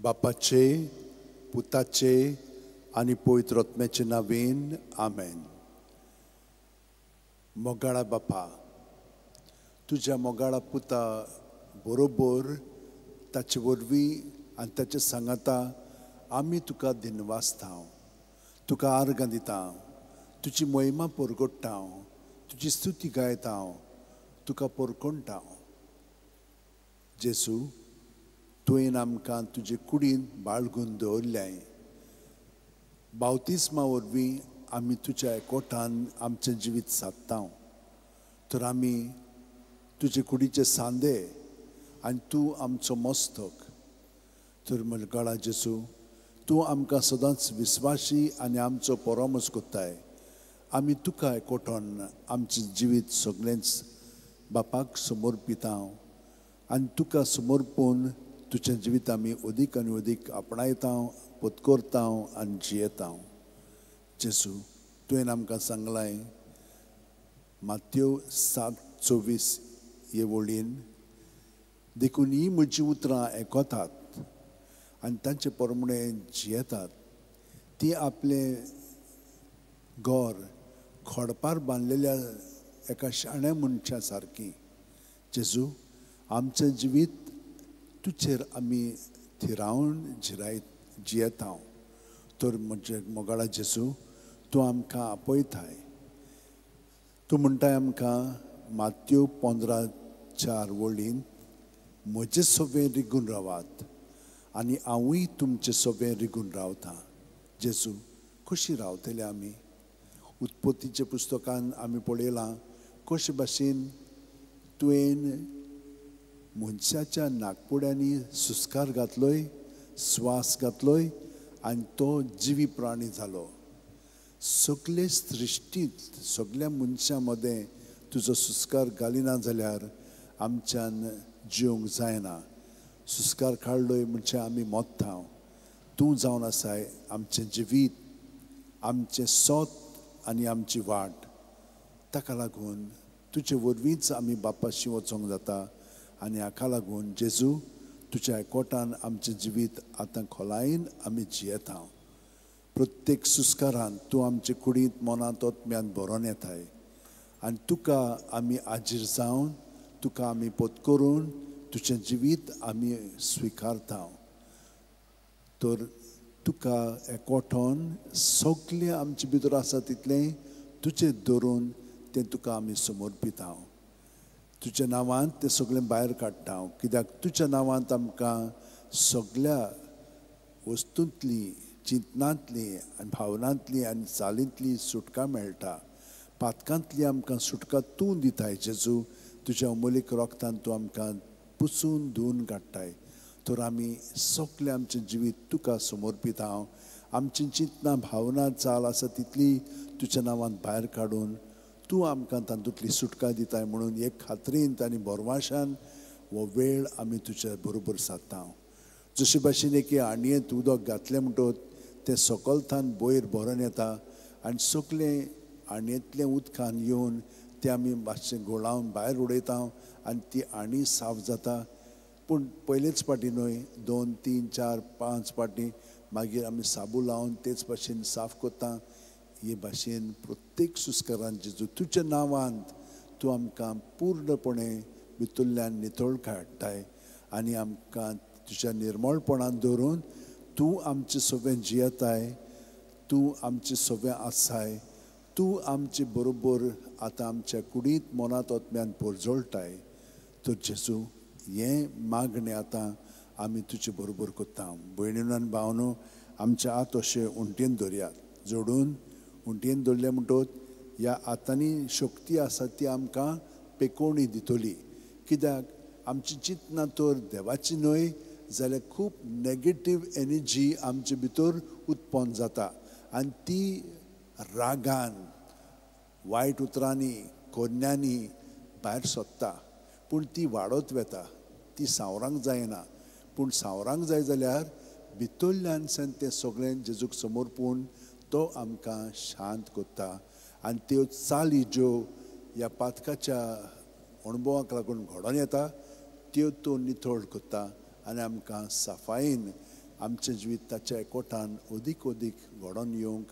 बापाचे, पुताचे आनी पवित्र आत्म्याचे नांवेन, आमेन. मोगाळा बापा, तुज्या मोगाळा पुता बरोबर ताचे वरवीं आनी ताचे सांगाता आमी तुका दिनवासता, तुका आर्गां दिता, तुजी महिमा परगट्टा, तुजी स्तुती गायता, तुका परकोणटा. जेजू, तुवें आमकां तुजे कुडीन बाळगून दवरल्याय. बावतिस्मा वरवीं आमी तुज्या एकवटान आमचें जिवीत सादता. तर आमी तुजे कुडीचे सांदे आनी तूं आमचो मस्तक. तर मुलगाळा जेजू, तूं आमकां सदांच विस्वाशी आनी आमचो परामर्श करताय. आमी तुका एकवटान आमचें जिवीत सगळेंच बापाक समर्पिता आनी तुका समर्पून तुजें जिवीत आमी अदीक आनी अदीक आपणायता, पत्करता आनी जियेता. जेजू, तुवें आमकां सांगलाय मात्यो 7:24 हे वळीन, देखून ही म्हजी उतरां आयकतात आनी तांचे प्रमाणे जियेतात, ती आपलें घर खडपार बांदलेल्या एका शाण्या मनशा सारकी. जेजू, आमचें जिवीत तुजेर आमी थिरावन जियेता. तर म्हजे मोगाळा जेजू, तूं आमकां आपयताय. तूं म्हणटाय आमकां मात्यो 15:4 वळीन, म्हजे सवें रिगून रावात आनी हांवूय तुमचे सवें रिगून रावता. जेजू, कशी रावतले आमी? उत्पत्तीच्या पुस्तकान आमी पळयलां कशे भाशेन तुवें मनशाच्या नागपुड्यांनी सुस्कार घातलोय, स्वास घातलोय आनी तो जिवी प्राणी जालो. सगळे सृश्टींत सगळ्या मनशां मदें तुजो सुस्कार घालिना जाल्यार आमच्यान जिवंक जायना. सुस्कार काडलोय म्हणजे आमी मोत्ता. तूं जावन आसाय आमचें जिवीत, आमचें सोत आनी आमची वाट. ताका लागून तुजे वरवींच आमी बापाशी वचोंक जाता आनी हाका लागून जेजू तुज्या एकवटान आमचें जिवीत आतां खोलायेन आमी जियेता. प्रत्येक सुस्कारान तूं आमचे कुडींत, मनांत, आत्म्यांत भरोन येताय आनी तुका आमी आजीर जावन, तुका आमी पत्करून तुजें जिवीत आमी स्विकारता. तर तुका एकवटान सगळें आमचे भितर आसा तितलें तुजें धरून तें तुका आमी समर्पिता. तुज्या नांवांत तें सगळें भायर काडटा, कित्याक तुज्या नांवांत आमकां सगळ्या वस्तूंतली, चिंतनांतली आनी भावनांतली आनी चालींतली सुटका मेळटा. पातकांतली आमकां सुटका तूं दिताय जेजू. तुज्या अमोलीक रोगतान तूं आमकां पुसून धुवन काडटाय. तर आमी सगळें आमचें जिवीत तुका समर्पिता. आमची चिंतनां, भावना, चाल आसा तितली तुज्या नांवांत भायर काडून तूं आमकां तातूंतली सुटका दिताय म्हणून एक खात्रीन आनी भरवाशान हो वेळ आमी तुज्या बरोबर सादता. जशे भाशेन एके आणयेंत उदक घातलें म्हणटकच तें सकलथान वयर भरून येता आनी सगळें आणयेंतलें उदकान येवन तें आमी मातशें घोळावन भायर उडयता आनी ती आणी साफ जाता. पूण पयलेच फावटी न्हय, 2, 3, 4, 5 फावटी मागीर आमी साबू लावन तेच भाशेन साफ करता. हे भाशेन प्रत्येक सुस्कारान जेजू तुज्या नांवांत तूं आमकां पूर्णपणे भितरल्यान नितळ काडटाय आनी आमकां तुज्या निर्मळपणान दवरून तूं आमचे सवें जियेताय, तूं आमचे सवें आसाय, तूं आमचे बरोबर आतां आमच्या कुडींत, मनांत, आत्म्यान परजळटाय. तर जेजू, हें मागणें आतां आमी तुजे बरोबर करता. भयणीन आनी भावनो, आमच्या हात अशे उंटेन दवरयात, जोडून उंटयेन दवरलें म्हणटकच ह्या हातांनी शक्ती आसा ती आमकां पेकोवणी दितली. कित्याक आमची चिंतनां तर देवाची न्हय जाल्यार खूब नेगेटीव एनर्जी आमचे भितर उत्पन्न जाता आनी ती रागान, वायट उतरांनी, कोन्यांनी भायर सोदता. पूण ती वाडत वता, ती सावरांक जायना. पूण सावरांक जाय जाल्यार भितरल्यान सान तें सगळें जेजूक समर्पून तो आमकां शांत करता आनी त्यो चाली ज्यो ह्या पातकाच्या अणभवाक लागून घडोवन येता त्यो तो नितळ करता आनी आमकां सफायेन आमचें जिवीत ताच्या एकवटान अदीक अदीक घडोवन येवंक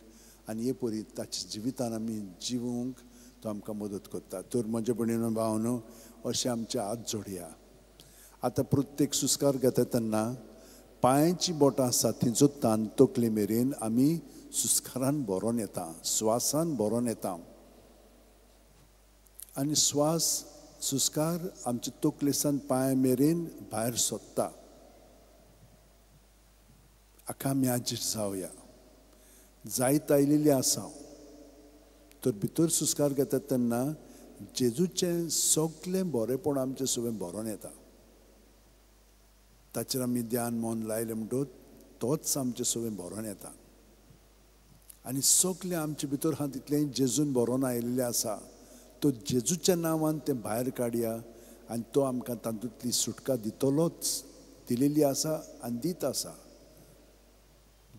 आनी हे परी ताच्या जिवितान आमी जिवूंक तो आमकां मदत करता. तर म्हजे भयणीनो भावनो, अशें आमचे हात जोडया. आतां प्रत्येक सुस्कार घेता तेन्ना पांयांची बोटां आसा थंयचो तान तकले मेरेन आमी सुस्कारान भरोन येता, स्वासान भरोन येता आनी स्वास सुस्कार आमचे तकलेसान पांय मेरेन भायर सोदता. हाका आमी आजीर जावया. जायत आयिल्ली आसा तर भितर सुस्कार घेतात तेन्ना जेजूचें सगळें बरेंपण आमचें सगळें भरोन येता. ताचेर आमी ध्यान मन लायलें म्हणटकच तोच आमचें सगळें भरोन येता आनी सगळें आमचे भितर आहा तितलें जेजून भरोन आयिल्लें आसा. तो जेजूच्या नांवान तें भायर काडया आनी तो आमकां तातूंतली सुटका दितलोच, दिलेली आसा आनी दीत आसा.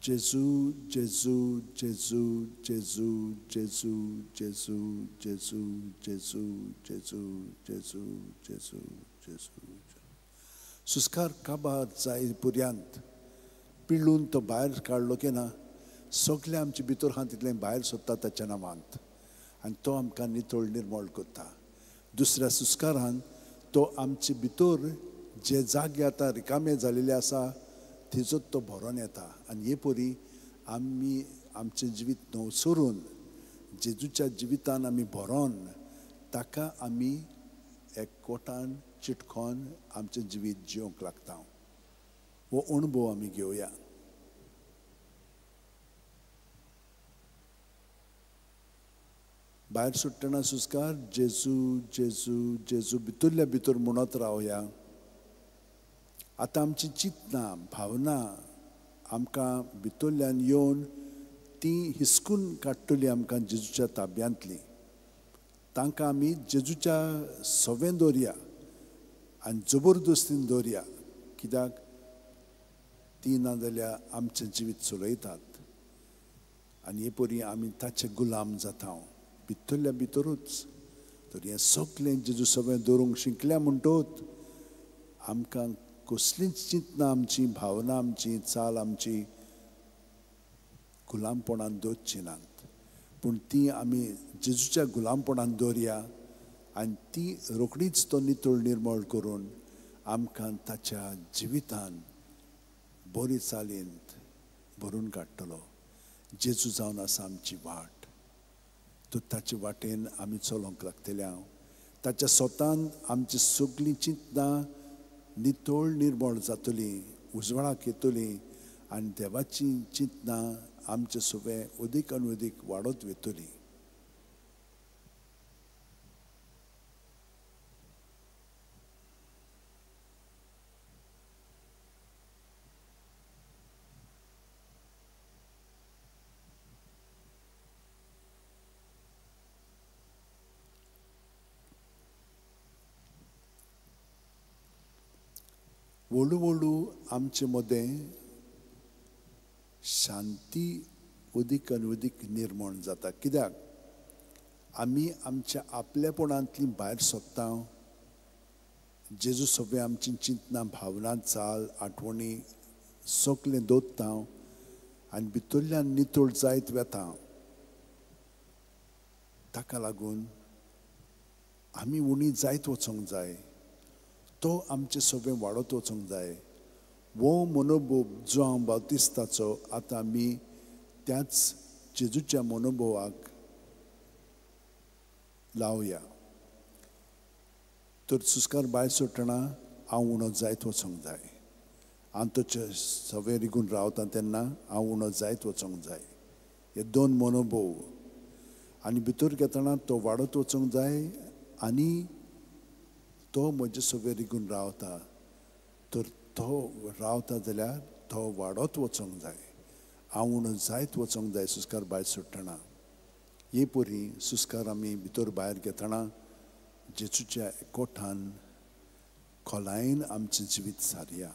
जेजू जेजू जेजू जेजू जेजू जेजू जेजू जेजू जेजू जेजू जेजू जेजू. सुस्कार काबार जाय पर्यंत पिळून तो भायर काडलो की ना, सगळें आमचे भितर आहा तितलें भायर सोदता ताच्या नांवांत आनी तो आमकां नितळ निर्मळ करता. दुसऱ्या सुस्कारान तो आमचे भितर जे जागे आतां रिकामे जालेले आसा थंयचो तो भरोन येता आनी हे परी आमी आमचें जिवीत नवसरून जेजूच्या जिवितान आमी भरोन ताका आमी एकवटान चिटकोन आमचें जिवीत जिवंक लागता. हो अणभव आमी घेवया. भायर सुट्टना सुस्कार जेजू जेजू जेजू भितरल्या भितर म्हणत रावया. आतां आमची चिंतना भावना आमकां भितरल्यान येवन ती हिसकून काडटली आमकां जेजूच्या ताब्यांतली. तांकां आमी जेजूच्या सवें दवरया आनी जबरदस्तीन दवरया, कित्याक ती ना जाल्यार आमचें जिवीत चलयतात आनी हे परी आमी ताचे गुलाम जाता भितरल्या भितरूच. तर हें सगळें जेजू सगळें दवरूंक शिकल्या म्हणटकच आमकां कसलींच चिंतना आमची भावना आमची चाल आमची गुलामपणान दवरची नात, पूण ती आमी जेजूच्या गुलामपणान दवरया आनी ती रोखडीच तो नितळ निर्मळ करून आमकां ताच्या जिवितान बरी चालींत भरून काडटलो. जेजू जावन आसा आमची वाट, तर ताचे वाटेन आमी चलोवंक लागतले. हांव ताच्या स्वतान आमची सगळीं चिंतनां नितळ निर्मळ जातली, उजवाडाक येतली आनी देवाची चिंतनां आमचे सगळें अदीक आनी अदीक वाडत वतली. व्हडू व्हडू आमचे मदें शांती अदीक आनी अदीक निर्माण जाता, कित्याक आमी आमच्या आपलेपणांतली भायर सोदता. जेजू सगळें आमची चिंतना भावना चाल आठवणी सगळें दवरता आनी भितरल्यान नितळ जायत वता. ताका लागून आमी उणी जायत वचोंक जाय, तो आमचें सगळें वाडत वचोंक जाय. वो मनोभोव जो हांव बाप्तिस्ताचो आतां आमी त्याच जेजूच्या मनोभोवाक लावया. तर सुस्कार भायर सोडटना हांव उणो जायत वचोंक जाय. हांव ताचे सगळें रिगून रावता तेन्ना हांव उणो जायत वचोंक जाय. हे दोन मनोभोव आनी भितर घेतना तो वाडत वचोंक जाय आनी तो म्हजे सगळें रिगून रावता, तर तो रावता जाल्यार तो वाडत वचोंक जाय. हांव उणो जायत वचोंक जाय सुस्कार भायर सोडटना. हे परी सुस्कार आमी भितर भायर घेतना जेजूच्या एकवटान खोलायेन आमचें जिवीत सारया.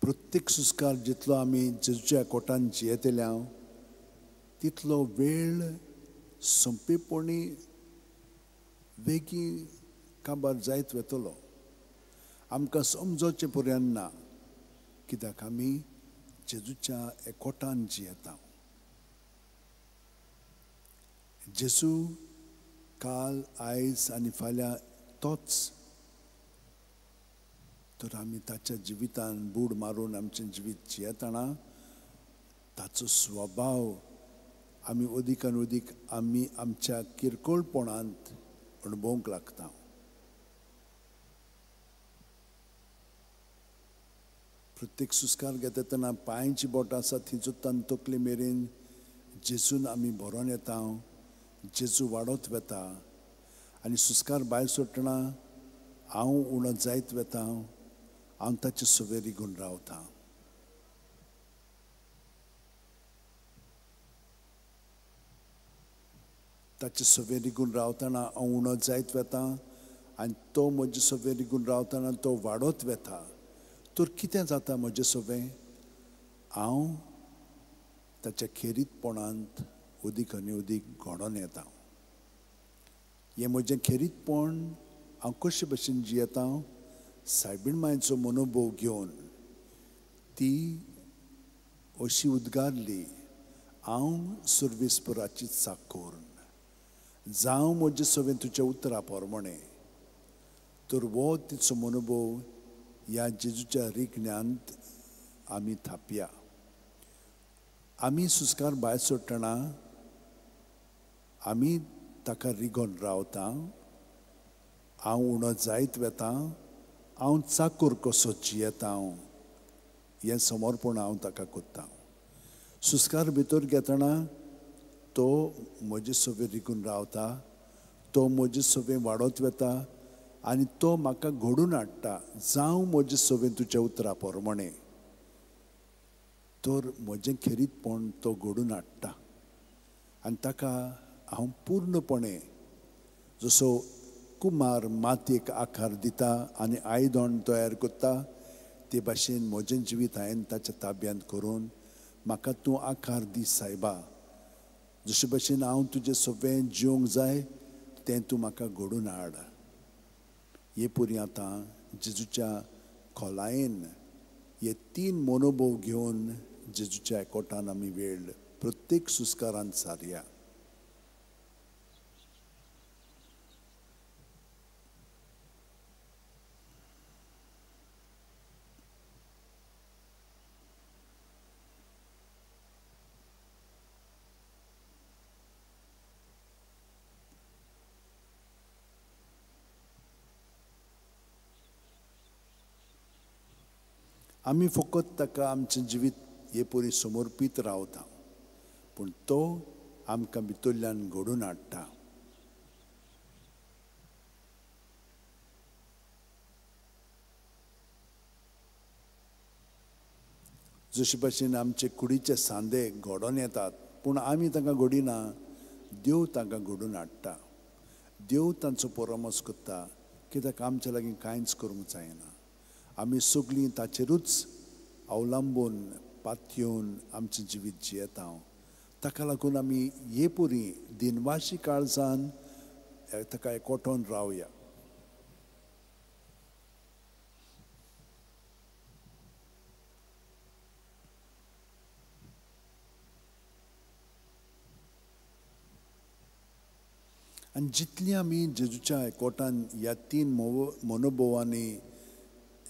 प्रत्येक सुस्कार जितलो आमी जेजूच्या कोटान जियेतले तितलो वेळ सोंपेपणी वेगीं काबार जायत वतलो. आमकां समजोचें पर्यंत ना, कित्याक आमी जेजूच्या एकोटान जियेता. जेजू काल, आयज आनी फाल्यां तोच. तर आमी ताच्या जिवितान बूड मारून आमचें जिवीत जियेतना ताचो स्वभाव आमी अदीक आनी अदीक आमी आमच्या किरकोळपणांत अणभवंक लागता. प्रत्येक सुस्कार घेता तेन्ना पांयची बोटां आसा थंयच्यान तकले मेरेन जेजून आमी भरोन येता, जेजू वाडत वता आनी सुस्कार भायर सोडटना हांव उणो जायत वता, हांव ताचे सवें रिगून रावता. ताचे सवें रिगून रावतना हांव उणो जायत वता आनी तो म्हजे सवें रिगून रावतना तो वाडत वता. तर कितें जाता म्हजे सवें? हांव ताच्या खेरीतपणांत अदीक आनी अदीक घडोवन येता. हें म्हजें खेरीतपण हांव कशे भशेन जियेता? सायबीण मांयचो मनोभोव घेवन ती अशी उद्गारली, हांव सर्वेस्पराची चाकर, जावं म्हजे सवें तुज्या उतरा प्रमाणें. तर हो तिचो मनोभोव ह्या जेजूच्या रिगण्यांत आमी थापया. आमी सुस्कार भायर सोडटना आमी ताका रिगोन रावता, हांव उणो जायत वता, हांव चाकूर कसो जियेता हें समर्पण हांव ताका करता. सुस्कार भितर घेतना तो म्हजे सवें रिगून रावता, तो म्हजे सवें वाडत वता आनी तो म्हाका घडून हाडटा, जावं म्हजे सवें तुज्या उतरा प्रमाणें. तर म्हजें खेरीतपण तो घडून हाडटा आनी ताका हांव पूर्णपणे जसो कुमार मातयेक आकार दिता आनी आयदण तयार करता ते भाशेन म्हजें जिवीत हांवें ताच्या ताब्यांत करून म्हाका तूं आकार दी सायबा, जशे भाशेन हांव तुजें सवें जिवंक जाय तें तूं म्हाका घडून हाड. हे पुरी आतां जेजूच्या खोलायेन हे तीन मनोभोव घेवन जेजूच्या एकोटान आमी वेळ प्रत्येक सुस्कारान सारया. आमी फकत ताका आमचें जिवीत हे परी समर्पीत रावता, पूण तो आमकां भितरल्यान घडोवन हाडटा. जशे भाशेन आमचे कुडीचे सांदे घडोवन येतात, पूण आमी तांकां घडिना, देव तांकां घडोवन हाडटा. देव तांचो परामर्श करता, कित्याक आमच्या लागीं कांयच करूंक जायना. आमी सगळीं ताचेरूच अवलंबून पातयेवन आमचें जिवीत जियेता. ताका लागून आमी हे पुरी दिनवाशी काळजान ताका एकवटोन रावया. आनी जितली आमी जेजूच्या एकवटान ह्या तीन मनोभोवांनी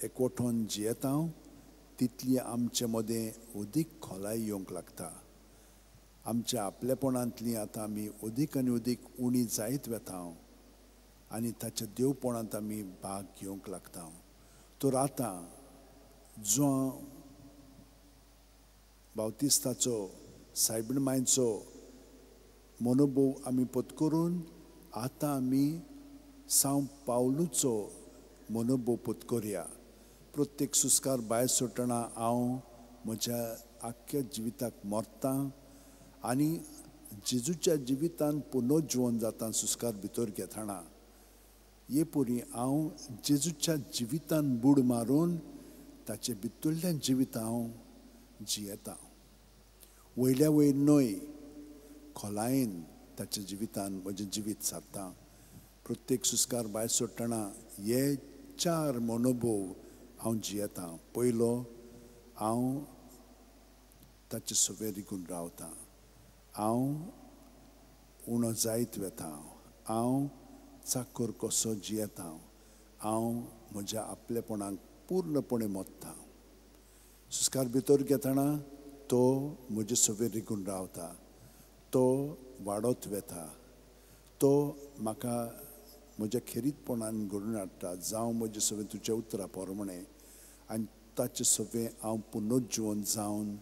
एकवटोन जियेता तितली आमचे मदें अदीक खोलाय येवंक लागता. आमच्या आपलेपणांतली आतां आमी अदीक आनी अदीक उणी जायत वता आनी ताच्या देवपणांत आमी भाग घेवंक लागता. तर आतां जो बावतिस्ताचो सायबीण मांयचो मनोभोव आमी पत्करून आतां आमी सांव पावलूचो मनोभोव पत्करया. प्रत्येक सुस्कार भायर सोडटना हांव म्हज्या आख्ख्या जिविताक मरतां आनी जेजूच्या जिवितान पुनर्जिवन जाता सुस्कार भितर घेतना. हे परी हांव जेजूच्या जिवितान बूड मारून ताचे भितरल्यान जिवीत हांव जियेता. वयल्या वयर न्हय, खोलायेन ताच्या जिवितान म्हजें जिवीत सारता. प्रत्येक सुस्कार भायर सोडटना हे चार मनोभोव हांव जियेता. पयलो, हांव ताचे सवें रिगून रावता, हांव उणो जायत वेता, हांव चाकर कसो जियेता, हांव म्हज्या आपलेपणाक पूर्णपणे मोत्ता. सुस्कार भितर घेतना तो म्हजे सवें रिगून रावता, तो वाडत वेता, तो म्हाका म्हज्या खेरीतपणान घडून हाडटा. जावं म्हजे सवें तुज्या उतरा प्रमाणें आनी ताचे सवें हांव पुनर्जिवन जावन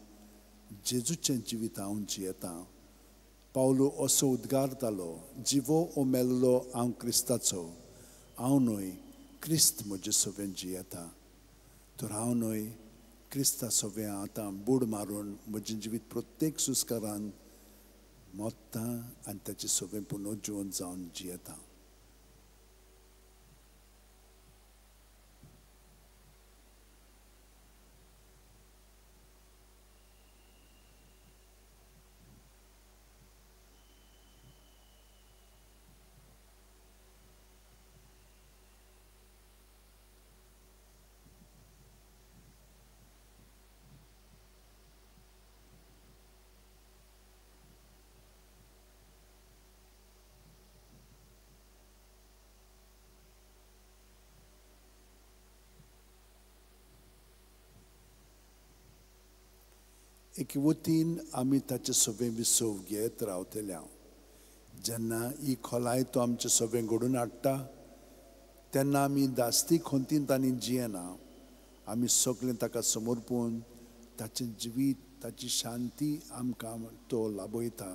जेजूचें जिवीत हांव जियेतां. पावलो असो उद्गारतालो, जिवो ओ मेल्लो हांव क्रिस्ताचो, हांव न्हय क्रिस्त म्हजे सवें जियेता. तर हांव न्हय क्रिस्ता सवें आतां बूड मारून म्हजें जिवीत प्रत्येक सुस्कारान मोत्ता आनी ताचे सवें पुनर्जिवन जावन जियेता. एके वतीन आमी ताचे सवें विसव घेत रावतले. जेन्ना ही खोलाय तो आमचे सवें घडून हाडटा तेन्ना आमी दास्ती खंतीन तांणी जियेना. आमी सगळें ताका समर्पून ताचें जिवीत, ताची शांती आमकां तो लाभयता,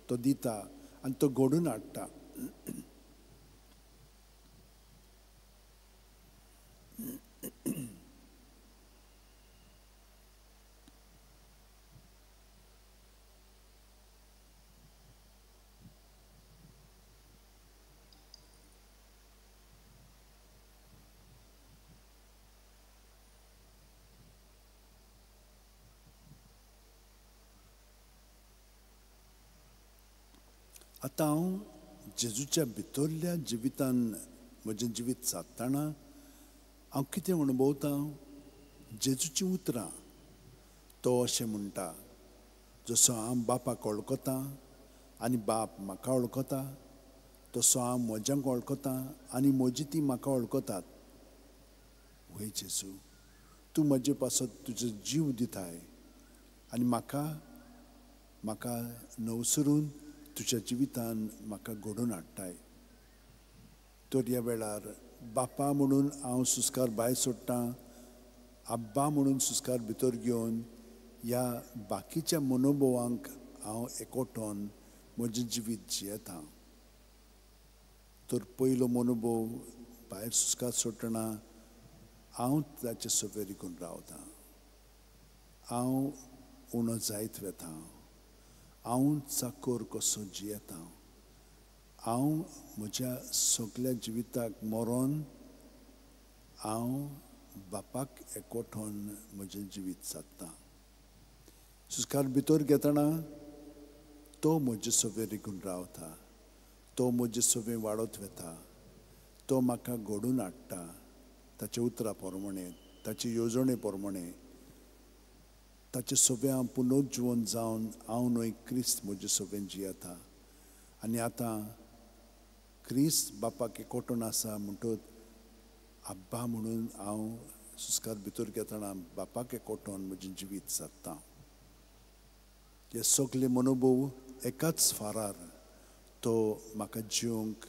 तो दिता आनी तो घडून हाडटा. आतां हांव जेजूच्या भितरल्या जिवितान म्हजें जिवीत सादतना हांव कितें अणभवता? जेजूचीं उतरां. तो अशें म्हणटा, जसो हांव बापाक वळखता आनी बाप म्हाका वळखता, तसो हांव म्हज्यांक वळखता आनी म्हजी ती म्हाका वळखतात. वय जेजू, तूं म्हजे पासत तुजो जीव दिताय आनी म्हाका म्हाका नवसरून तुज्या जिवितान म्हाका घडोवन हाडटाय. तर ह्या वेळार बापा म्हणून हांव सुस्कार भायर सोडटां, आब्बा म्हणून सुस्कार भितर घेवन ह्या बाकीच्या मनोभवांक हांव एकवटोन म्हजें जिवीत जियेता. तर पयलो मनोभव भायर सुस्कार सोडटना हांव ताचे सवें रिगून रावतां, हांव उणो जायत वेता, हांव चाकर कसो जियेता, हांव म्हज्या सगल्या जिविताक मरोन हांव बापाक एकवटोन म्हजें जिवीत सादता. सुस्कार भितर घेतना तो म्हजे सवें रिगून रावता, तो म्हजे सवें वाडत वेता, तो म्हाका घडून हाडटा ताच्या उतरा प्रमाणें, ताचे येवजणे प्रमाणें. ताचे सवें हांव पुनर्जिवन जावन हांव न्हय क्रिस्त म्हजे सवें जियेता. आनी आतां क्रिस्त बापाक एकवटून आसा म्हणटच आब्बा म्हणून हांव सुस्कार भितर घेतना बापाक एकवटून म्हजें जिवीत सादता. हे सगळे मनोभव एकाच फारार तो म्हाका जिवंक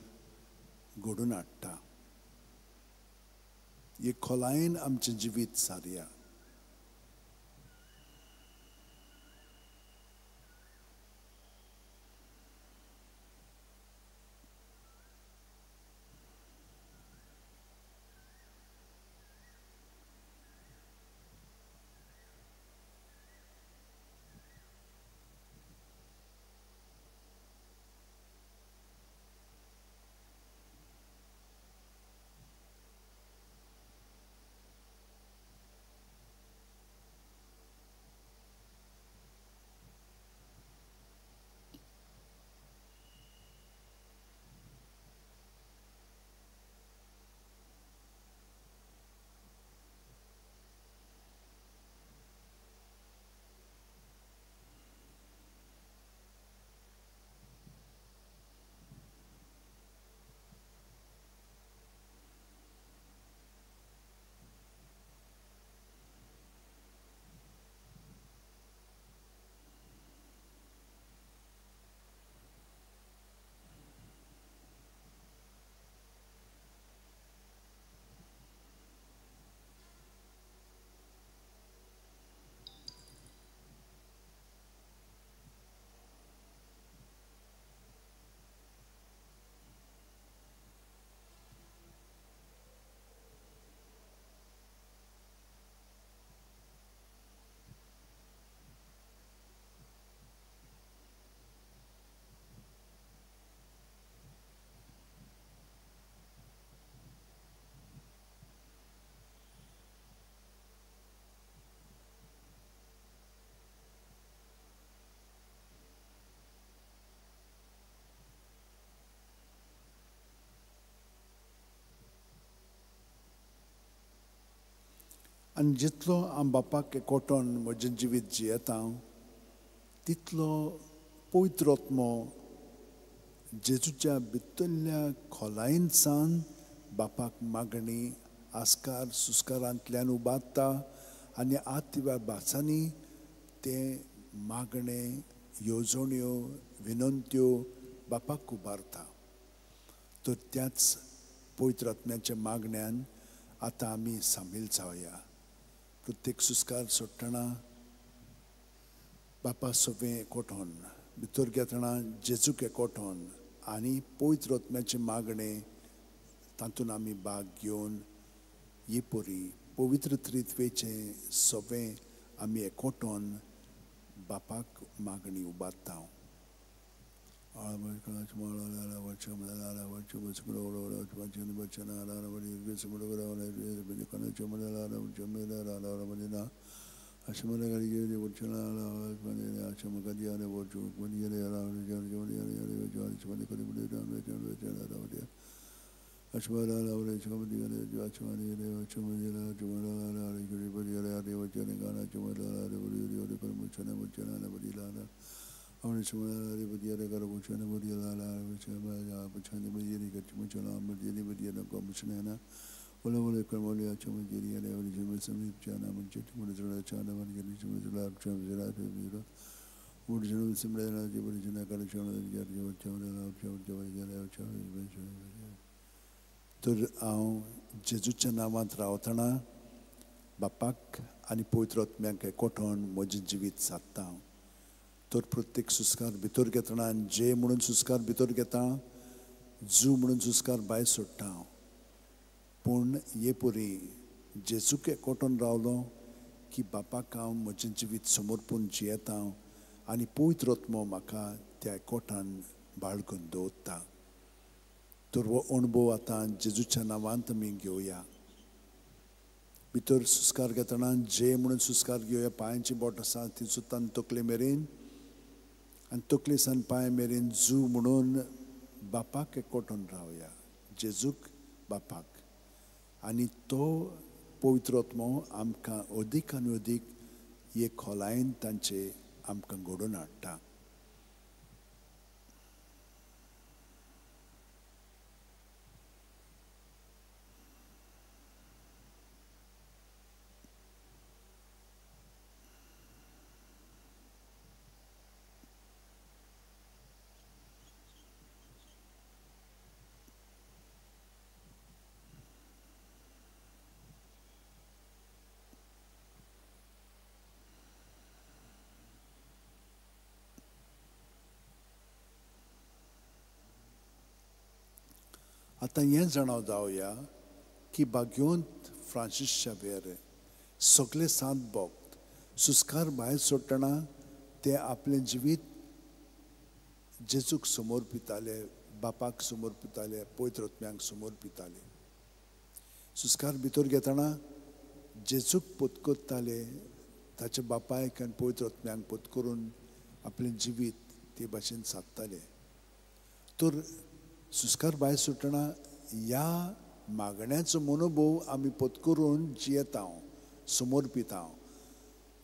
घडून हाडटा. हे खोलायेन आमचें जिवीत सारया. आनी जितलो हांव बापाक एकवटोन म्हजें जिवीत जियेता तितलो पवित्र आत्मो जेजूच्या भितरल्या खोलायेन सावन बापाक मागणी आस्कार सुस्कारांतल्यान उबारता आनी आतिव्या भासांनी तें मागणे येवजण्यो विनंत्यो बापाक उबारता. तर त्याच पवित्र आत्म्याच्या मागण्यान आतां आमी सामील जावया. प्रत्येक सुस्कार सोडटना बापा सोवें एकवटोन, भितर घेतना जेजूक एकवटोन आनी पवित्र आत्म्याचें मागणें तातूंत आमी भाग घेवन ही परी पवित्र त्रित्वेचें सोवें आमी एकवटोन बापाक मागणी उबारता. तर हांव जेजूच्या नांवांत रावतना बापाक आनी पवित्र आत्म्याक एकवटोन म्हजें जिवीत सादता. तर प्रत्येक सुस्कार भितर घेतना जे म्हणून सुस्कार भितर घेता, जू म्हणून सुस्कार भायर सोडटा. पूण हे परी जेजूक एकवटोन रावलो की बापाक हांव म्हजें जिवीत समर्पून जियेता आनी पवित्र आत्मो म्हाका त्या एकवटान बाळगून दवरता. तर हो अणभव आतां जेजूच्या नांवांत आमी घेवया. भितर सुस्कार घेतना जे म्हणून सुस्कार घेवया. पांयांची बोट आसा ती सुद्दां तकले मेरेन आनी तकले सान पांय मेरेन जू म्हणून बापाक एकवटोन रावया, जेजूक बापाक. आनी तो पवित्र आत्मो आमकां अदीक आनी अदीक हे खोलायेन तांचे आमकां घडोवन हाडटा. आतां हें जाणा जावया की भाग्यवंत फ्रांसीस शावेर सगळे सात भक्त सुस्कार भायर सोडटना ते आपलें जिवीत जेजूक समर्पिताले, बापाक समर्पिताले, पवित्र आत्म्याक समर्पिताले. सुस्कार भितर घेतना जेजूक पत्करताले, ताच्या बापायक आनी पवित्र आत्म्याक पत्करून आपलें जिवीत ते भाशेन सादताले. तर सुस्कार भायर सुटना ह्या मागण्याचो मनोभव आमी पत्करून जियेता, समर्पिता.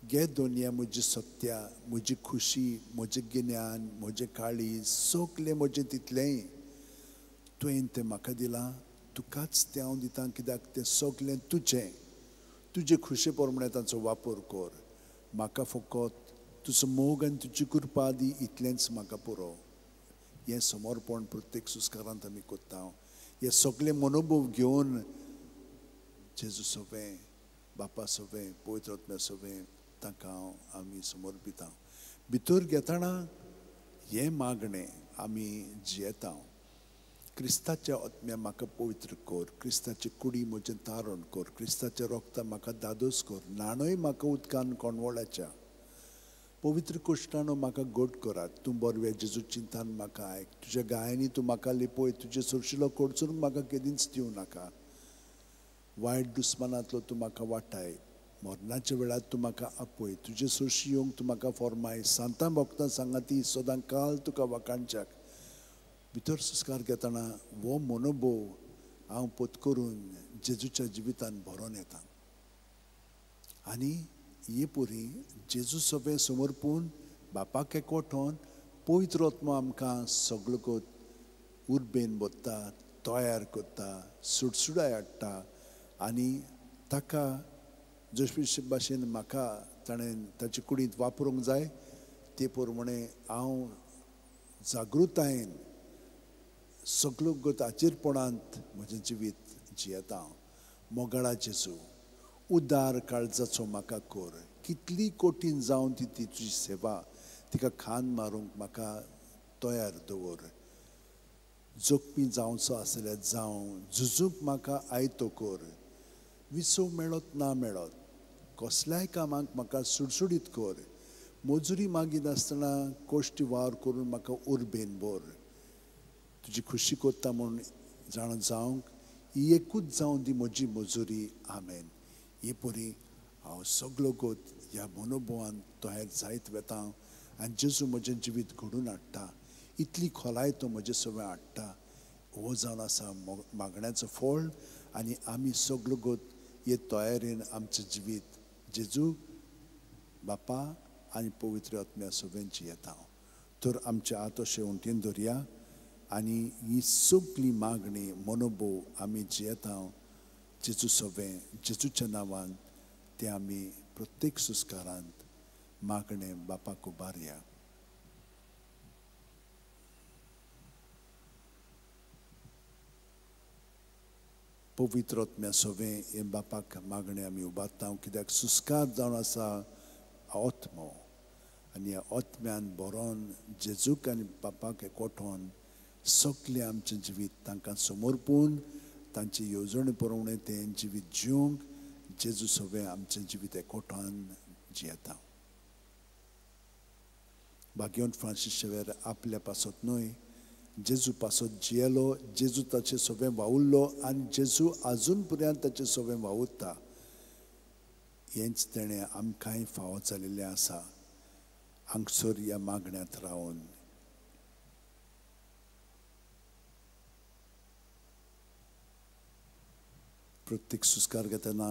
गे दोनया म्हजी सत्या, म्हजी खुशी, म्हजें गिन्यान, म्हजें काळीज, सगलें म्हजें तितलेंय तुवें तें म्हाका दिलां, तुकाच तें हांव दितां, कित्याक तें सगलें तुजें. तुजे खुशे प्रमाणे तांचो वापर कर. म्हाका फकत तुजो मोग आनी तुजी कृपा दी, इतलेंच म्हाका पुरो. हें समर्पण प्रत्येक सुस्कारांत आमी करता. हे सगळे मनोभव घेवन जेजू सोवें, बापा सोवें, पवित्र आत्म्या सोवें तांकां आमी समर्पिता. भितर घेतना हें मागणें आमी जियेता. क्रिस्ताच्या आत्म्या म्हाका पवित्र कर, क्रिस्ताची कुडी म्हजें तारण कर, क्रिस्ताचें रोगता म्हाका दादोस कर, न्हाणय म्हाका उदकान कोणवळाच्या, पवित्र कुश्टानो म्हाका गोड करात. तूं बरवे जेजू चिंतान म्हाका आयक, तुज्या गायांनी तूं म्हाका लिपय, तुजे सोरशिलो कोडसून म्हाका केदींच दिवं नाका. वायट दुस्मानांतलो तूं म्हाका वाटाय, मरणाच्या वेळार तूं म्हाका आपय, तुजे सोरशी येवंक तूं म्हाका फॉर्माय. सांतां भक्तां सांगाती सदां काल तुका वाखाणच्याक. भितर संस्कार घेतना हो मनोभव हांव पत्करून जेजूच्या जिवितान भरोन येता. आनी हे परी जेजू सगळें समर्पून बापाक एकवटोन पवित्र आत्मो आमकां सगळो उर्बेन भरता, तयार करता, सुडसुडाय हाडटा आनी ताका जशे भाशेन म्हाका ताणें ताचे कुडींत वापरूंक जाय ते प्रमाणे हांव जागृतायेन सगळो गत आचेरपणांत म्हजें जिवीत जियेता. मोगाळा जेजू, उदार काळजाचो म्हाका कर, कितली कठीण जावन ती तुजी सेवा, तिका खान मारूंक म्हाका तयार दवर. जोखपी जावचो आसल्यार जावं, झुजूंक म्हाका आयतो कर, विसव मेळत ना मेळत कसल्याय कामाक म्हाका सुडसुडीत कर, मजुरी मागिनासतना कश्टी वावर करून म्हाका उर्बेन भर. तुजी खुशी करता म्हूण जाणा जावंक ही एकूच जावं दी म्हजी मजुरी. आमेन. हे परी हांव सगलो गोत ह्या मनोभवान तयार जायत वेता आनी जेजू म्हजें जिवीत घडून हाडटा. इतली खोलाय तो म्हजें सगळें हाडटा. हो जावन आसा मागण्याचो फळ आनी आमी सगलो गोत हे तयारेन आमचें जिवीत जेजू बापा आनी पवित्र आत्म्या सगळ्यांची जियेता. तर आमचे हात अशें उंटीन धरया आनी ही सगळी मागणी मनोभव आमी जियेता जेजू सगळें जेजूच्या नांवान ते आमी प्रत्येक सुस्कारांत मागणें बापाक उबारया. पवित्र आत्म्या सगळें हे बापाक मागणें आमी उबारता, कित्याक सुस्कार जावन आसा आत्मो आनी ह्या आत्म्यान बरोवन जेजूक आनी बापाक एकवटोवन सगळें आमचें जिवीत तांकां समर्पून तांची येवजणे प्रमाणे तें जिवीत जिवंक जेजू सगळें आमचें जिवीत एकवटान जियेता. भाग्यवंत फ्रांसीस शेवेर आपल्या पासत न्हय, जेजू पासत जियेलो, जेजू ताचें सगळें वावुरलो आनी जेजू आजून पर्यंत ताचें सगळें वावुरता. हेंच तेणें आमकांय फावो जाल्लें आसा. हांगसर ह्या मागण्यांत रावन प्रत्येक सुस्कार घेतना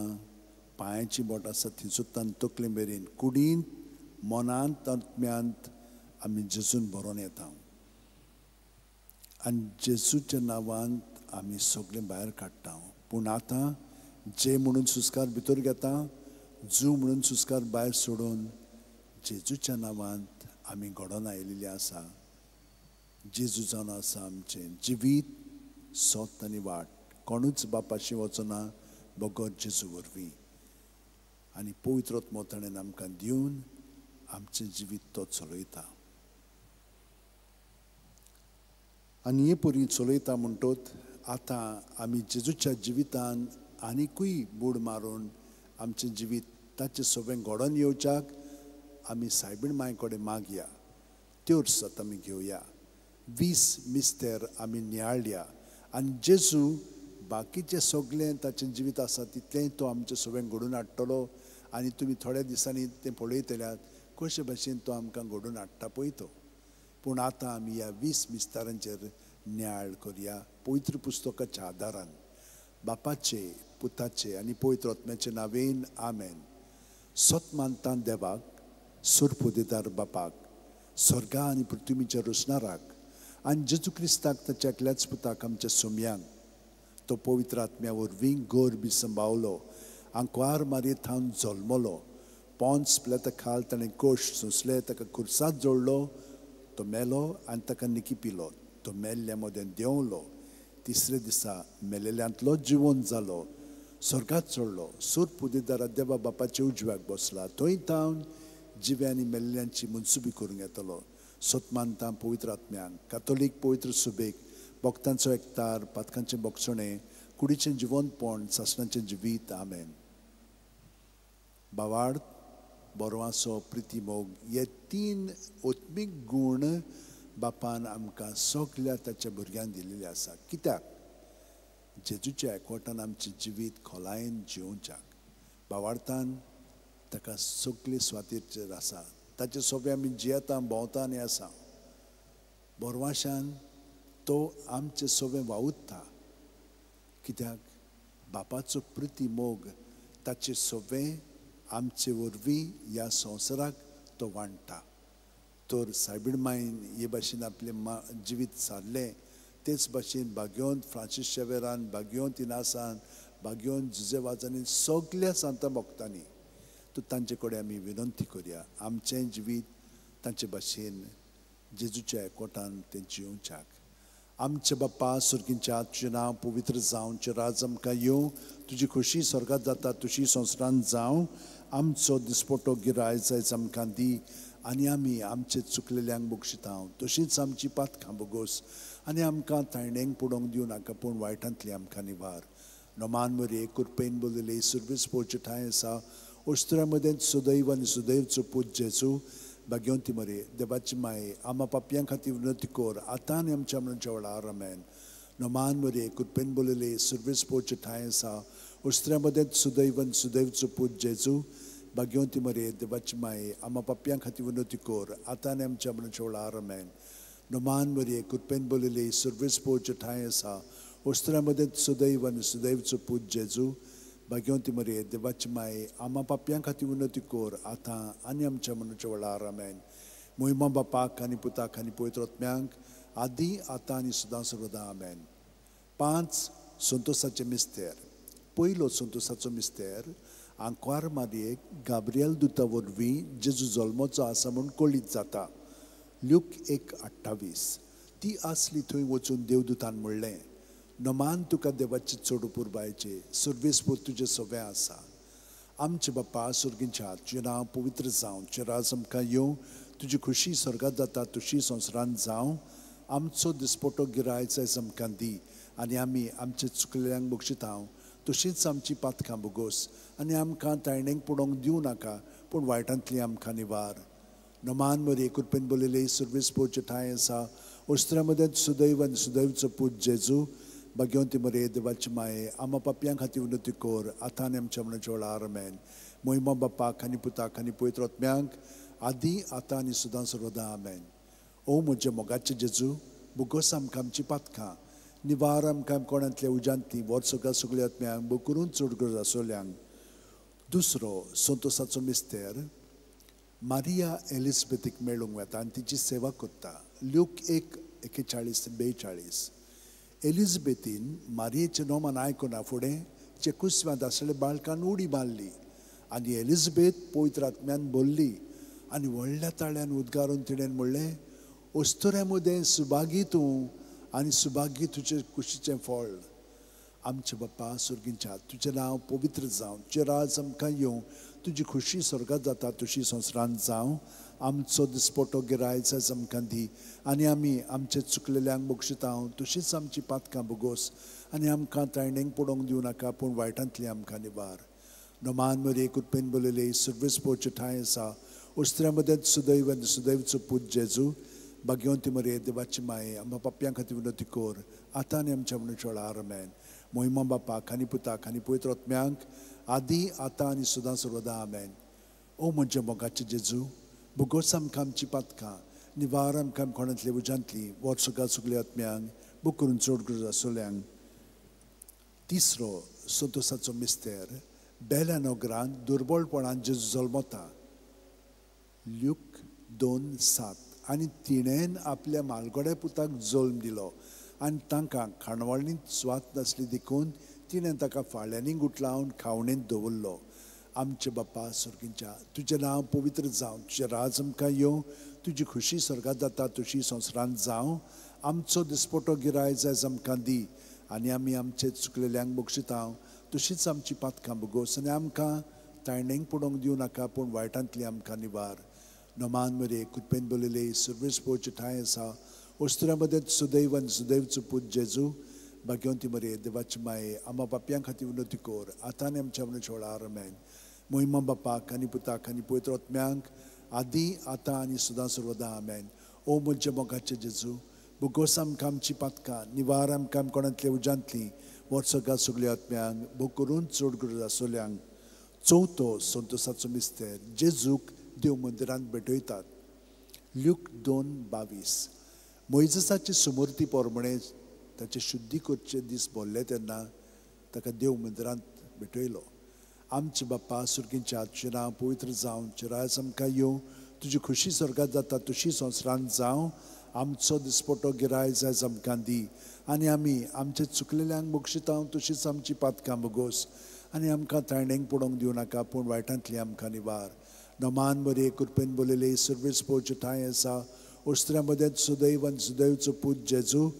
पांयाची बोट आसा थंयसर तकले मेरेन कुडींत मनांत आत्म्यांत आमी जेजून भरोन येता आनी जेजूच्या नांवान आमी सगळें भायर काडटा. पूण आतां जे म्हणून सुस्कार भितर घेता, जू म्हणून सुस्कार भायर सोडून जेजूच्या नांवांत आमी घडोवन आयिल्ले आसा. जेजू जावन आसा आमचें जिवीत, सत आनी वाट. कोणूच बापाशी वचना बगर जेजू वरवीं. आनी पवित्र आत्मो ताणें आमकां दिवन आमचें जिवीत तो चलयता. आनी हे परी चलयता म्हणटोत आतां आमी जेजूच्या जिवितान आनिकूय बूड मारून आमचें जिवीत ताचें सगळें घडोवन येवच्याक आमी सायबीण मांय कडेन मागया. त्योच आतां आमी घेवया. 20 मिस्तेर आमी नियाळया आनी जेजू बाकीचें सगळें ताचें जिवीत आसा तितलेंय तो आमचें सगळें घडोवन हाडटलो. आनी तुमी थोड्या दिसांनी तें पळयतल्यात कशे भाशेन तो आमकां घडोवन हाडटा पळय तो. पूण आतां आमी ह्या 20 मिस्तारांचेर नियाळ करया पवित्र पुस्तकाच्या आदारान. बापाचे, पुताचे आनी पवित्र आत्म्याचे नांवेन आमेन. सत मानता देवाक, सुरपुदेदार बापाक, स्वर्गा आनी पृथ्वीच्या रचणाराक आनी जेजू क्रिस्ताक ताच्या एकल्याच पुताक आमच्या सोम्यांक, तो पवित्र आत्म्या वरवीं गोर बी संभावलो, आंकवार मारये थावन जल्मलो, पोंस प्लेता खाल ताणें कोश सोंसले, ताका खुर्सात जोडलो, तो मेलो आनी ताका निकी पिलो, तो मेल्ल्या मदें देंवलो, तिसरे दिसा मेलेल्यांतलो जिवन जालो, स्वर्गात चडलो, सूर पुदेदारा देवा बापाच्या उजव्याक बसला, थंय थावन जिव्या आनी मेल्ल्यांची मनसुबी करूंक येतलो. सत मानता पवित्र आत्म्यांक, कातोलीक पवित्र सुबेक, भक्तांचो एकतार, पातकांचें भोगसणें, कुडीचें जिवनपण, सासणाचें जिवीत. आमेन. भावार्थ, बरवासो, प्रिती, मोग हे 3 आत्मीक गूण बापान आमकां सगल्या ताच्या भुरग्यांक दिल्ले आसा. कित्याक? जेजूच्या एकवटान आमचें जिवीत खोलायेन जिवोवच्याक. भावार्थान ताका सगळे स्वातीचेर आसा, ताचे सोबे आमी जियेता, भोंवता आनी आसा. बोरवाशान तो आमचे सोबे वावुरता, कित्याक बापाचो प्रिती मोग ताचे सोबे आमचे वरवीं ह्या संवसाराक तो वांट्टा. तर सायबीण मायन हे भाशेन आपलें जिवीत सारलें, तेच भाशेन भाग्योंत फ्रांसीस शेवेरान, भाग्योंत इनासान, भाग्योंत जुजे वाजांनी, सगल्या सांता भक्तांनी. तर तांचे कडेन आमी विनंती करया, आमचें जिवीत तांचे भाशेन जेजूच्या एकवटान तें जियोवच्याक. आमचे बाप्पा सुर्गींच्या, तुजें नांव पवित्र जावं, तुजें राज आमकां येवं, तुजी खोशी स्वर्गांत जाता तशी संवसारांत जावं. आमचो दिसपटो गिराय जायच आमकां दी आनी आमी आमचे चुकलेल्यांक बक्षिता तशींच आमची पातकां बोगोस आनी आमकां तायणेंक पडोवंक दिवं नाका, पूण वायटांतली आमकां निवार. नोमान मरे कुरपेन बोलिले सुर्वीस पोवचे ठांय आसा, ओस्तुऱ्या मदें सुदैव आनी सुदैवचो पूत जेजू. भाग्यवंती मरे देवाची माये, आमा पापयां खातीर विनंती कर आतां आनी आमच्या मरणाच्या वेळार. आमेन. नोमान मरे कुरपेन बोलिले सुर्वीस पोवचे ठांय आसा, ओस्तुऱ्या मदें सुदैव आनी सुदैवचो पूत जेजू. भाग्यवंती मरे देवाची माये, आमा पापयां खातीर विनंती कर आतां आनी आमच्या मरणाच्या वेळार. आमेन. नोमान मरे कुरपेन बोलिले सुर्वीस पोवचे ठांय आसा, ओस्तुऱ्या मदें सुदैव आनी सुदैवचो पूत जेजू. भाग्यवंती मरे देवाची माये, आमा पापयां खातीर विनंती कर आतां आनी आमच्या मरणाच्या वेळार. आमेन. मोहिमा बापाक आनी पुताक आनी पवित्र आत्म्यांक, आदी आतां आनी सदां सर्वदा. आमेन. 5 संतोसाचे मिस्तेर. पयलो संतोसाचो मिस्तेर, आंकवार मारयेक गाब्रियल दुता वरवीं जेजू जल्मोचो आसा म्हूण कळीत जाता. ल्यूक 1:28. ती आसली थंय वचून देवदूतान म्हणलें, नमान तुका देवाची चड पुरबायचे, सर्वेस्पोर तुजें सवें आसा. आमचे बाप्पा सुर्गींच्या, तुजें नांव पवित्र जावं, तुजें राज आमकां येवं, तुजी खोशी स्वर्गांत जाता तशी संवसारांत जावं. आमचो दिसपटो गिराय जायज आमकां दी आनी आमी आमचे चुकलेल्यांक बक्षिता तशींच आमची पातकां बोगोस आनी आमकां तायणेंक पडोवंक दिवं नाका, पूण वायटांतली आमकां निवार. नमान मरे कुरपेन बोलिले सुर्वीस पोवचे ठांय आसा, ओस्तुऱ्या मदें सुदैव आनी सुदैवचो पूत जेजू. भाग्यवंती मरे देवाची माये, आमा पापयां खातीर विनंती कर आतां आनी आमच्या मरणाच्या वेळार. आमेन. मोहिमा बापाक आनी पुताक आनी पवित्र आत्म्यांक, आदी आतां आनी सदां सर्वदा. आमेन. ओ म्हज्या मोगाचे जेजू, बोगोस आमकां आमची पातकां, निवार आमकां कोणांतल्या उज्यांतली, वर्सगा सगल्या आत्म्यांक बोकरून चड गरज आसोल्यांक. दुसरो संतोसाचो मिस्तेर, मारिया एलिजबेथीक मेळूंक वता आनी तिची सेवा करता. ल्यूक 1:41-42. एलिजबेथीन मारियेचें नोमान आयकना फुडें चे कुसव्यांत आसलेल्या बाळकान उडी मारली आनी एलिजबेथ पवित्र आत्म्यान भरली आनी व्हडल्या ताळ्यान उद्गारून तिणें म्हणलें, ओस्तुऱ्या मदें सुभागी तूं आनी सुभागी तुजे कुशीचें फळ. आमचे बाप्पा सुर्गींच्या, तुजें नांव पवित्र जावं, तुजें राज आमकां येवं, तुजी खोशी स्वर्गांत जाता तशी संवसारांत जावं. आमचो दिसपटो गिराय जायज आमकां दी आनी आमी आमचे चुकलेल्यांक बक्षिता तशींच आमची पातकां बोगोस आनी आमकां तायणेंक पडोवंक दिवं नाका, पूण वायटांतली आमकां निवार. नोमान मरे कुरपेन बोलिले सुर्वीस पोवचे ठांय आसा, ओस्तुऱ्या मदें सुदैव आनी सुदैवचो पूत जेजू. भाग्यवंती मरे देवाची माये, आमकां पापयां खातीर विनंती कर आतां आनी आमच्या मरणाच्या वेळार. आमेन. मोहिमा बापाक आनी पुताक आनी पवित्र आत्म्यांक, आदी आतां आनी सदां सर्वदा. आमेन. ओ म्हज्या मोगाचे जेजू, बोगोस आमकां आमची पातकां, निवार आमकां कोणांतले उज्यांतली, वर्सगा सगल्या आत्म्यांक बोकरून चड गरज आसोल्यांक. तिसरो संतोसाचो मिस्तेर, बेल्या नगरांत दुर्बळपणान जेजू जल्मता. ल्यूक 2:7. आनी तिणेन आपल्या मालगोड्या पुताक जल्म दिलो आनी तांकां खाणवळणींत सुवात नासली देखून तिणें ताका फाळ्यांनी गुटलावन खावणेंत दवरलो. आमचे बाप्पा सुर्गींच्या, तुजें नांव पवित्र जावं, तुजें राज आमकां येवं, तुजी खोशी स्वर्गांत जाता तशी संवसारांत जावं. आमचो दिसपटो गिराय जायज आमकां दी आनी आमी आमचे चुकलेल्यांक बक्षिता तशींच आमची पातकां बोगोस आनी आमकां तायणेंक पडोवंक दिवं नाका, पूण वायटांतली आमकां निवार. नोमान मरे कुरपेन बोलिले सुर्वीस पोवचे ठांय आसा, ओस्तुऱ्या मदें सुदैव आनी सुदैवचो पूत जेजू. भाग्यवंती मरे देवाची माये, आमा पापयां खातीर विनंती कर आतां आनी आमच्या मरणाच्या वेळार. आमेन. मोहिमा बापाक आनी पुताक आनी पवित्र आत्म्यांक, आदी आतां आनी सदां सर्वदा. आमेन. ओ म्हज्या मोगाचे जेजू, बोगोस आमकां आमची पातकां, निवार आमकां कोणांतल्या उज्यांतली, वर्सगा सगल्या आत्म्यांक बोग करून चड गरज आसोल्यांक. चवथो संतोसाचो मिस्तेर, जेजूक देव मंदिरांत भेटयतात. ल्यूक 2:22. मोयजसाची सुमूर्ती प्रमाणे ताचे शुद्धी करचे दीस भरले तेन्ना ताका देव मंदिरांत भेटयलो. आमचे बाप्पा सुर्गींच्या तुजें नांव पवित्र जावं, तुजें राज आमकां येवं, तुजी खुशी स्वर्गात जाता तशी संवसारांत जावं. आमचो दिसपटो गिरायज आयज आमकां दी आनी आमी आमचे चुकलेल्यांक बक्षिता तशीच आमची पातकां भोगोस आनी आमकां ताणेंक पडोवंक दिवं नाका, पूण वायटांतली आमकां निवार. नमान बरे कृपेन बोलयले सर्वीस पोवचे ठांय आसा. ओस्त्र्या मदें सुदैव आनी सुदैवचो पूत जेजू,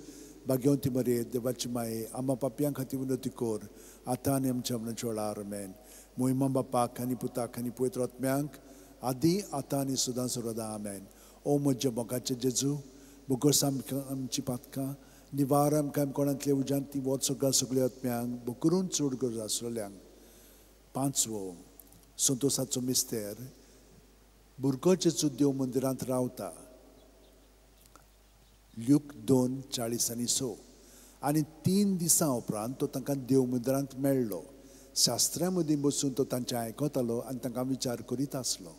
भाग्यवंती मरे देवाची माये, आमा पापयां खातीर विनवती कर आतां आनी आमच्या मरणाच्या वेळार. आमेन. मोहिमा बापाक आनी पुताक आनी पवित्र आत्म्यांक आदी आतां आनी सदां सर्वदा. आमेन. ओ म्हज्या मोगाचे जेजू, बोगोस आमकां आमची पातकां निवार आमकां कोणांतले उज्यांत ती वच सगळ्या सगळ्या आत्म्यांक बोकरून चड गरज आसलेल्यांक. पांचवो संतोसाचो मिस्तेर. भुरगो जेजू देव मंदिरांत रावता. ल्यूक 2:40-6. आनी 3 दिसां उपरांत तो तांकां देव मंदिरांत मेळ्ळो. शास्त्र्यां मदीं बसून तो तांचें आयकतालो आनी तांकां विचार करीत आसलो.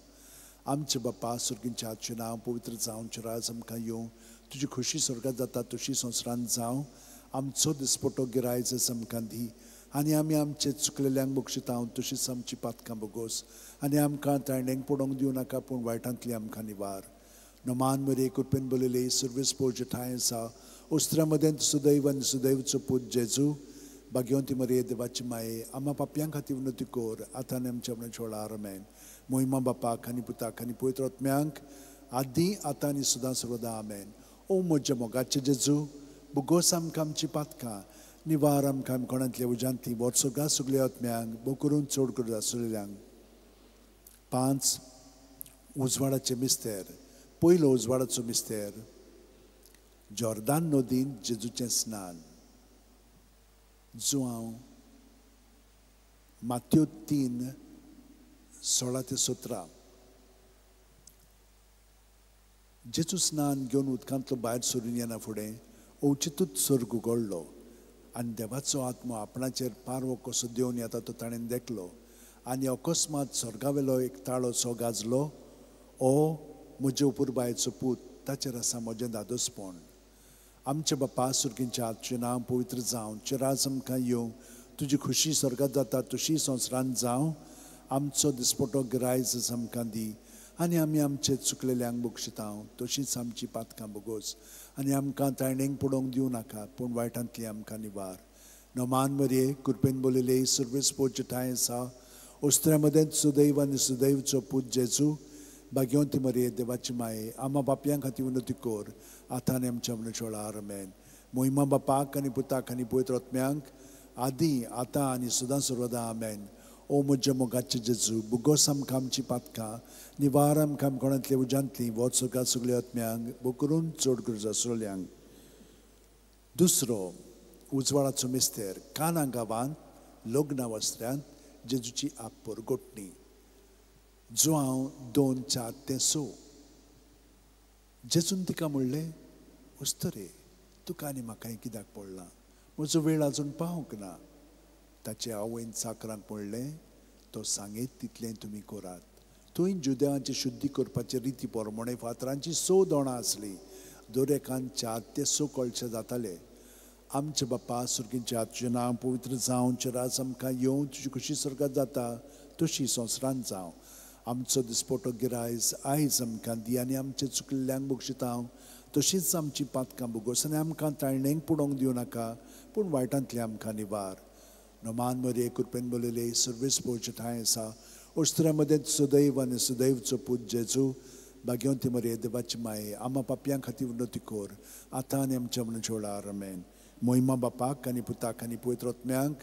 आमचे बाप्पा सुर्गींच्या तुजें नांव पवित्र जावं, तुजें राज आमकां येवं, तुजी खुशी स्वर्गात जाता तशी संवसारांत जावं. आमचो दिसपटो गिरायज आमकां दी आनी आमी आमचे चुकलेल्यांक बक्षिता तशीच आमची पातकां भोगोस आनी आमकां ताणेंक पडोवंक दिवं नाका, पूण वायटांतली आमकां निवार. नमान मरे कृपेन बोलयले सर्वीस पोवचे ठांय आसा. ओस्त्र्या मदें सुदैव आनी सुदैवचो पूत जेजू, भाग्यवंती मरे देवाची माये, आमा पापयां खातीर विनवती कर आतां आनी आमच्या मरणाच्या वेळार. आमेन. मोहिमा बापाक आनी पुताक आनी पवित्र आत्म्यांक आदी आतां आनी सदां सर्वदा. आमेन. ओ म्हज्या मोगाचे जेजू, बोगोस आमकां आमची पातकां निवार आमकां कोणांतल्या उज्यांतली वच सगळ्या सगळ्या आत्म्यांक बोकरून चड गरज आसलेल्यांक. 5. उजवाडाचे मिस्तेर. पयलो उजवाडाचो मिस्तेर, जॉर्दान नदीन जेजूचें स्नान. जुआंव मात्यो 3:16-17. जेजू स्नान घेवन उदकांतलो भायर सरून येना फुडें अवचितूच सर्ग उगडलो आनी देवाचो आत्मो आपणाचेर पारवो कसो देंवन येता तो ताणें देखलो. आनी अकस्मात स्वर्गावेलो एक ताळो सो गाजलो, ओ म्हजे उपुरबायेचो पूत, ताचेर आसा म्हजें दादोसपण. आमचे बाप्पा सुर्गींच्या तुजें नांव पवित्र जावं, तुजें राज आमकां येवं, तुजी खुशी स्वर्गात जाता तशी संवसारांत जावं. आमचो दिसपटो गिरायज आमकां दी आनी आमी आमचे चुकलेल्यांक बक्षिता तशीच आमची पातकां भोगोस आनी आमकां ताणेंक पडोवंक दिवं नाका, पूण वायटांतली आमकां निवार. नमान मरये कृपेन बोलयले सर्वीस पोवचे ठांय आसा. ओस्त्र्या मदें सुदैव आनी सुदैवचो पूत जेजू, भाग्यवंती मरये देवाची माये, आमा बापयां खातीर विनवती कर आतां आनी आमच्या मरणाच्या वेळार. आमेन. मोहिमा बापाक आनी पुताक आनी पवित्र आत्म्यांक आदी आतां आनी सदां सर्वदा. आमेन. ओ म्हज्या मोगाचे जेजू, बोगोस आमकां आमची पातकां निवार आमकां कोणांतल्या उज्यांतली वच सगळ्या सगळ्या आत्म्यांक बोकरून चड गरज आसलेल्यांक. दुसरो उजवाडाचो मिस्तेर. काना गांवांत लग्ना वस्त्र्यांत जेजूची आपपरगोटणी. जुआंव 2:4-6. जेजून तिका म्हणलें, उस्तरे तुका आनी म्हाकाय कित्याक पडलां, म्हजो वेळ आजून पावंक ना. ताचे आवयन चाकरांक म्हणलें, तो सांगीत तितलें तुमी करात. थंय जुदेवांची शुद्धी करपाचे रिती प्रमाणे फातरांची 6 दोणां आसलीं, दर एकान 4 ते 6 कळशे जाताले. आमचे बाप्पा सुर्गींच्या तुजें नांव पवित्र जावं, तुजें राज आमकां येवं, तुजी खुशी स्वर्गात जाता तशी संवसारांत जावं. आमचो दिसपटो गिरायज आयज आमकां दी आनी आमचे चुकलेल्यांक बक्षिता तशीच आमची पातकां भोगोस आनी आमकां ताळणेंक पडोवंक दिवं नाका, पूण वायटांतली आमकां निवार. नमान मरये कृपेन बोलयले सर्वीस पोवचे ठांय आसा. ओस्त्र्या मदें सुदैव आनी सुदैवचो पूत जेजू, भाग्यवंती मरये देवाची माये, आमा पापयां खातीर विनवती कर आतां आनी आमच्या मरणाच्या वेळार. आमेन. मोहिमा बापाक आनी पुताक आनी पवित्र आत्म्यांक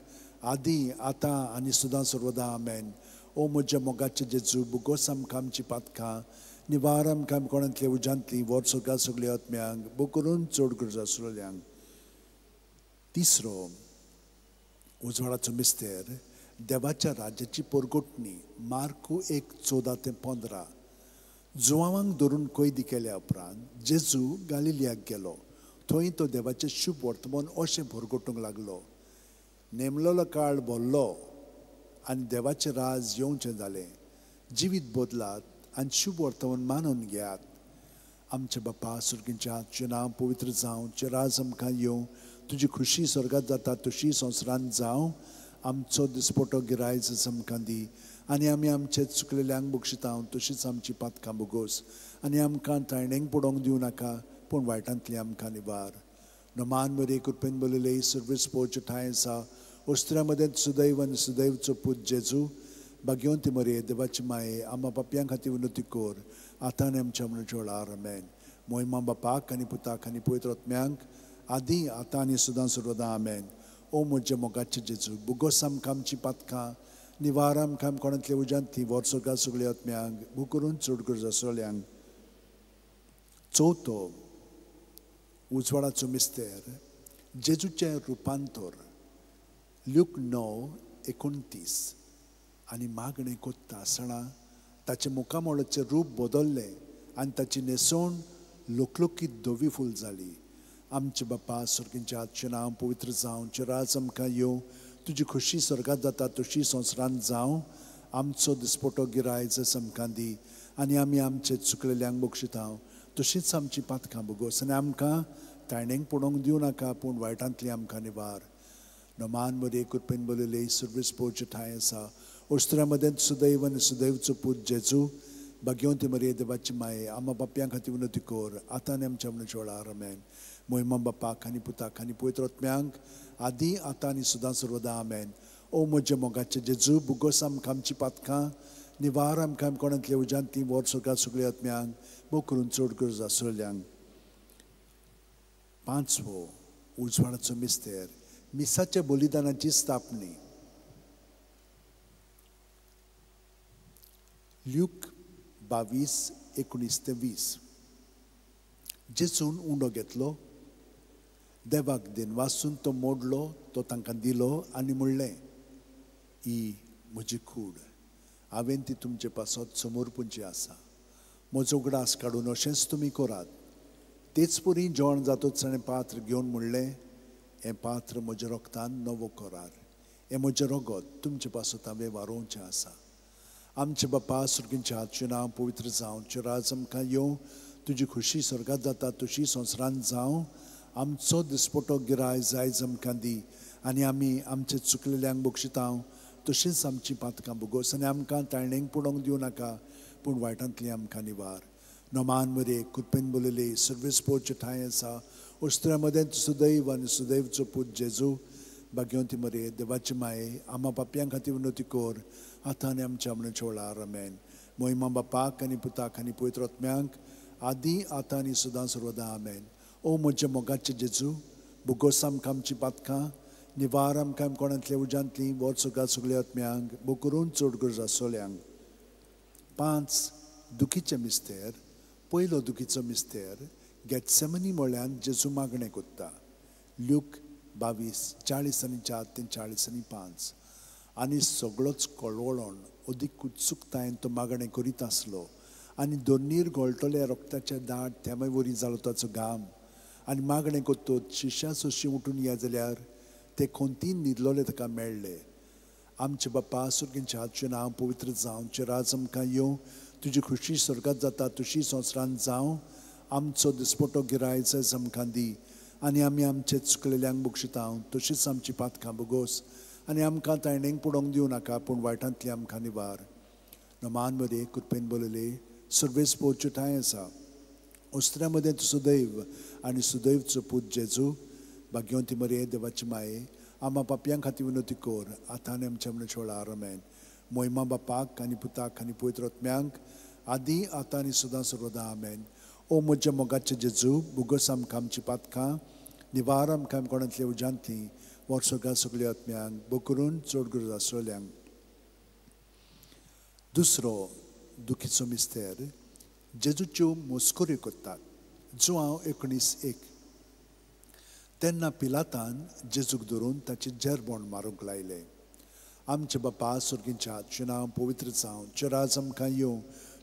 आदी आतां आनी सदां सर्वदा. आमेन. ओ म्हज्या मोगाचे जेजू, बोगोस आमकां आमची पातकां निवार आमकां कोणांतल्या उज्यांतली वच सगळ्या सगळ्या आत्म्यांक बोकरून चड गरज आसलेल्यांक. तिसरो उजवाडाचो मिस्तेर. देवाच्या राज्याची परगोटणी. मार्कू 1:14-15. जुआवांक धरून कैदी केल्या उपरांत जेजू गालिलियाक गेलो. थंय तो देवाचें शुभ वर्तमान अशें भरगोटूंक लागलो. नेमलेलो काळ भरलो आनी देवाचें राज येवचें जालें. जिवीत बदलात आनी शुभ वर्तमान मानून घेयात. आमचे बाप्पा सुर्गींच्या तुजें नांव पवित्र जावं, तुजें राज आमकां येवं, तुजी खुशी स्वर्गात जाता तशी संवसारांत जावं. आमचो दिसपटो गिरायज आमकां दी आनी आमी आमचे चुकलेल्यांक बक्षिता तशीच आमची पातकां भोगोस आनी आमकां तायणेंक पडोवंक दिवं नाका पूण वायटांतली आमकां निवार. नमान मरे कृपेन बलयले सर्वीस पोवचे ठांय आसा ओस्त्र्या मदें सुदैव आनी सुदैवचो पूत जेजू भाग्यवंती मरे देवाची माये आमा पापयां खातीर विनवती कर आतां आनी आमच्या मरणाच्या वेळार. आमेन. मोहिमा बापाक आनी पुताक आनी पवित्र आत्म्यांक आदी आतां आनी सदां सर्वदां. आमेन. ओ म्हज्या मोगाचे जेजू बुगोस आमकां आमची पातकां निवार आमकां कोणांतल्या उज्यांत ती वर्सोगा सगळ्या आत्म्यांक भू करून चड गरज आसल्यांक. चवथो उजवाडाचो मिस्तेर जेजूचें रुपांतर. ल्यूक 9:29. आनी मागणें कोत्ता आसतना ताचें मुखामळाचें रूप बदल्लें आनी ताची न्हेसवण लोकलोकीत धवी फूल जाली. आमचे बापा स्वर्गींच्या हातचें नांव पवित्र जावं, तुजें राज आमकां येवं, तुजी खोशी स्वर्गांत जाता तशी संवसारांत जावं. आमचो दिसपटो गिरायज आमकां दी आनी आमी आमचे चुकलेल्यांक बक्षिता तशीच आमची पातकां भोगोस आनी आमकां तायणेंक पडोवंक दिवं नाका पूण वायटांतली आमकां निवार. नमान मरे कृपेन बलयले सर्वीस पोवचे ठांय आसा ओस्त्र्या मदें सुदैव आनी सुदैवचो पूत जेजू भाग्यवंती मरे देवाची माये आमा बापयां खातीर विनवती कर आतां आनी आमच्या मरणाच्या वेळार. आमेन. मोहिमा बापाक आनी पुताक आनी पवित्र आत्म्यांक आदी आतां आनी सदां सर्वदां. आमेन. ओ म्हज्या मोगाचे जेजू बुगोस आमकां आमची पातकां निवार आमकां कोणांतल्या उज्यांतली वर स्वर्गांत सगळ्या आत्म्यांक भोव करून चड गरज आसल्यांक. पांचवो उजवाडाचो मिस्तेर मिसाच्या बलिदानाची स्थापणी. ल्यूक 22:19-20. जेजून उंडो घेतलो, देवाक दिनवासून तो मोडलो, तो तांकां दिलो आनी म्हणलें, ही म्हजी कूड, हांवें ती तुमचे पासत समर्पूंची आसा. म्हजो उगडास काडून अशेंच तुमी करात. तेच परी जेवण जातच ताणें पात्र घेवन म्हणलें, हें पात्र म्हज्या रोगतान नवो करार, हें म्हजें रगत तुमचे पासत हांवें वारोवचें आसा. आमचे बापा स्वर्गींच्या हातचें नांव पवित्र जावं, तुजें राज आमकां येवं, तुजी खोशी स्वर्गांत जाता तशी संवसारांत जावं. आमचो दिसपटो गिरायज आयज आमकां दी आनी आमी आमचे चुकलेल्यांक बक्षिता तशीच आमची पातकां भोगोस आनी आमकां ताळणेंक पडोवंक दिवं नाका पूण वायटांतली आमकां निवार. नमान मरे कृपेन बलयले सर्वीस पोवचे ठांय आसा ओस्त्र्या मदें सुदैव आनी सुदैवचो पूत जेजू भाग्यवंती मरे देवाची माये आमा पापयां खातीर विनवती कर आतां आनी आमच्या मरणाच्या वेळार. आमेन. मोहिमा बापाक आनी पुताक आनी पवित्र आत्म्यांक आदी आतां आनी सदां सर्वदां. आमेन. ओ म्हज्या मोगाचे जेजू बुगोस आमकां आमची पातकां निवार आमकां कोणांतल्या उज्यांतली वर स्वर्गांत सगळ्या आत्म्यांक भोव करून चड गरज आसल्यांक. पांच दुखीचे मिस्तेर. पयलो दुखीचो मिस्तेर गेटसेमनी म्हळ्यान जेजू मागणें कोत्ता. ल्यूक 22:44 ते 45. आनी सगळोच कळवळोन अदीक उत्सुकतायेन तो मागणें करीत आसलो आनी दोनीर गळटल्या रोगताच्या दाट थेंबे वरी जालो ताचो घाम. आनी मागणें कोत्तोच शिश्या सोशी उठून या जाल्यार ते खोंतीन न्हिदलोले ताका मेळ्ळे. आमचे बापा स्वर्गींच्या हातचें नांव पवित्र जावं, तुजें राज आमकां येवं, तुजी खोशी स्वर्गांत जाता तशी संवसारांत जावं. आमचो दिसपटो गिरायज आमकां दी आनी आमी आमचे चुकलेल्यांक बक्षिता तशीच आमची पातकां भोगोस आनी आमकां तायणेंक पडोवंक दिवं नाका पूण वायटांतली आमकां निवार. नमान मरे कृपेन बलयले सर्वेस पोवचे ठांय आसा ओस्त्र्या मदें सुदैव आनी सुदैवचो पूत जेजू भाग्यवंती मरे देवाची माये आमा पापयां खातीर विनवती कर आतां आनी आमच्या मरणाच्या वेळार. आमेन. मोहिमा बापाक आनी पुताक आनी पवित्र आत्म्यांक आदी आतां आनी सदां सर्वदां. आमेन. ओ म्हज्या मोगाचे जेजू बुगोस आमकां आमची पातकां निवार आमकां कोणांतल्या उज्यांतली वर स्वर्गांत सगळ्या आत्म्यांक भोव करून चड गरज आसल्यांक. दुसरो दुखीचो मिस्तेर जेजूच्यो मस्कऱ्यो करतात. जुआंव 19:1. तेन्ना पिलातान जेजूक धरून ताचें जेरबोण मारूंक लायलें. आमचे बापा स्वर्गींच्या तुजें नांव पवित्र जावं, तुजें राज आमकां येवं,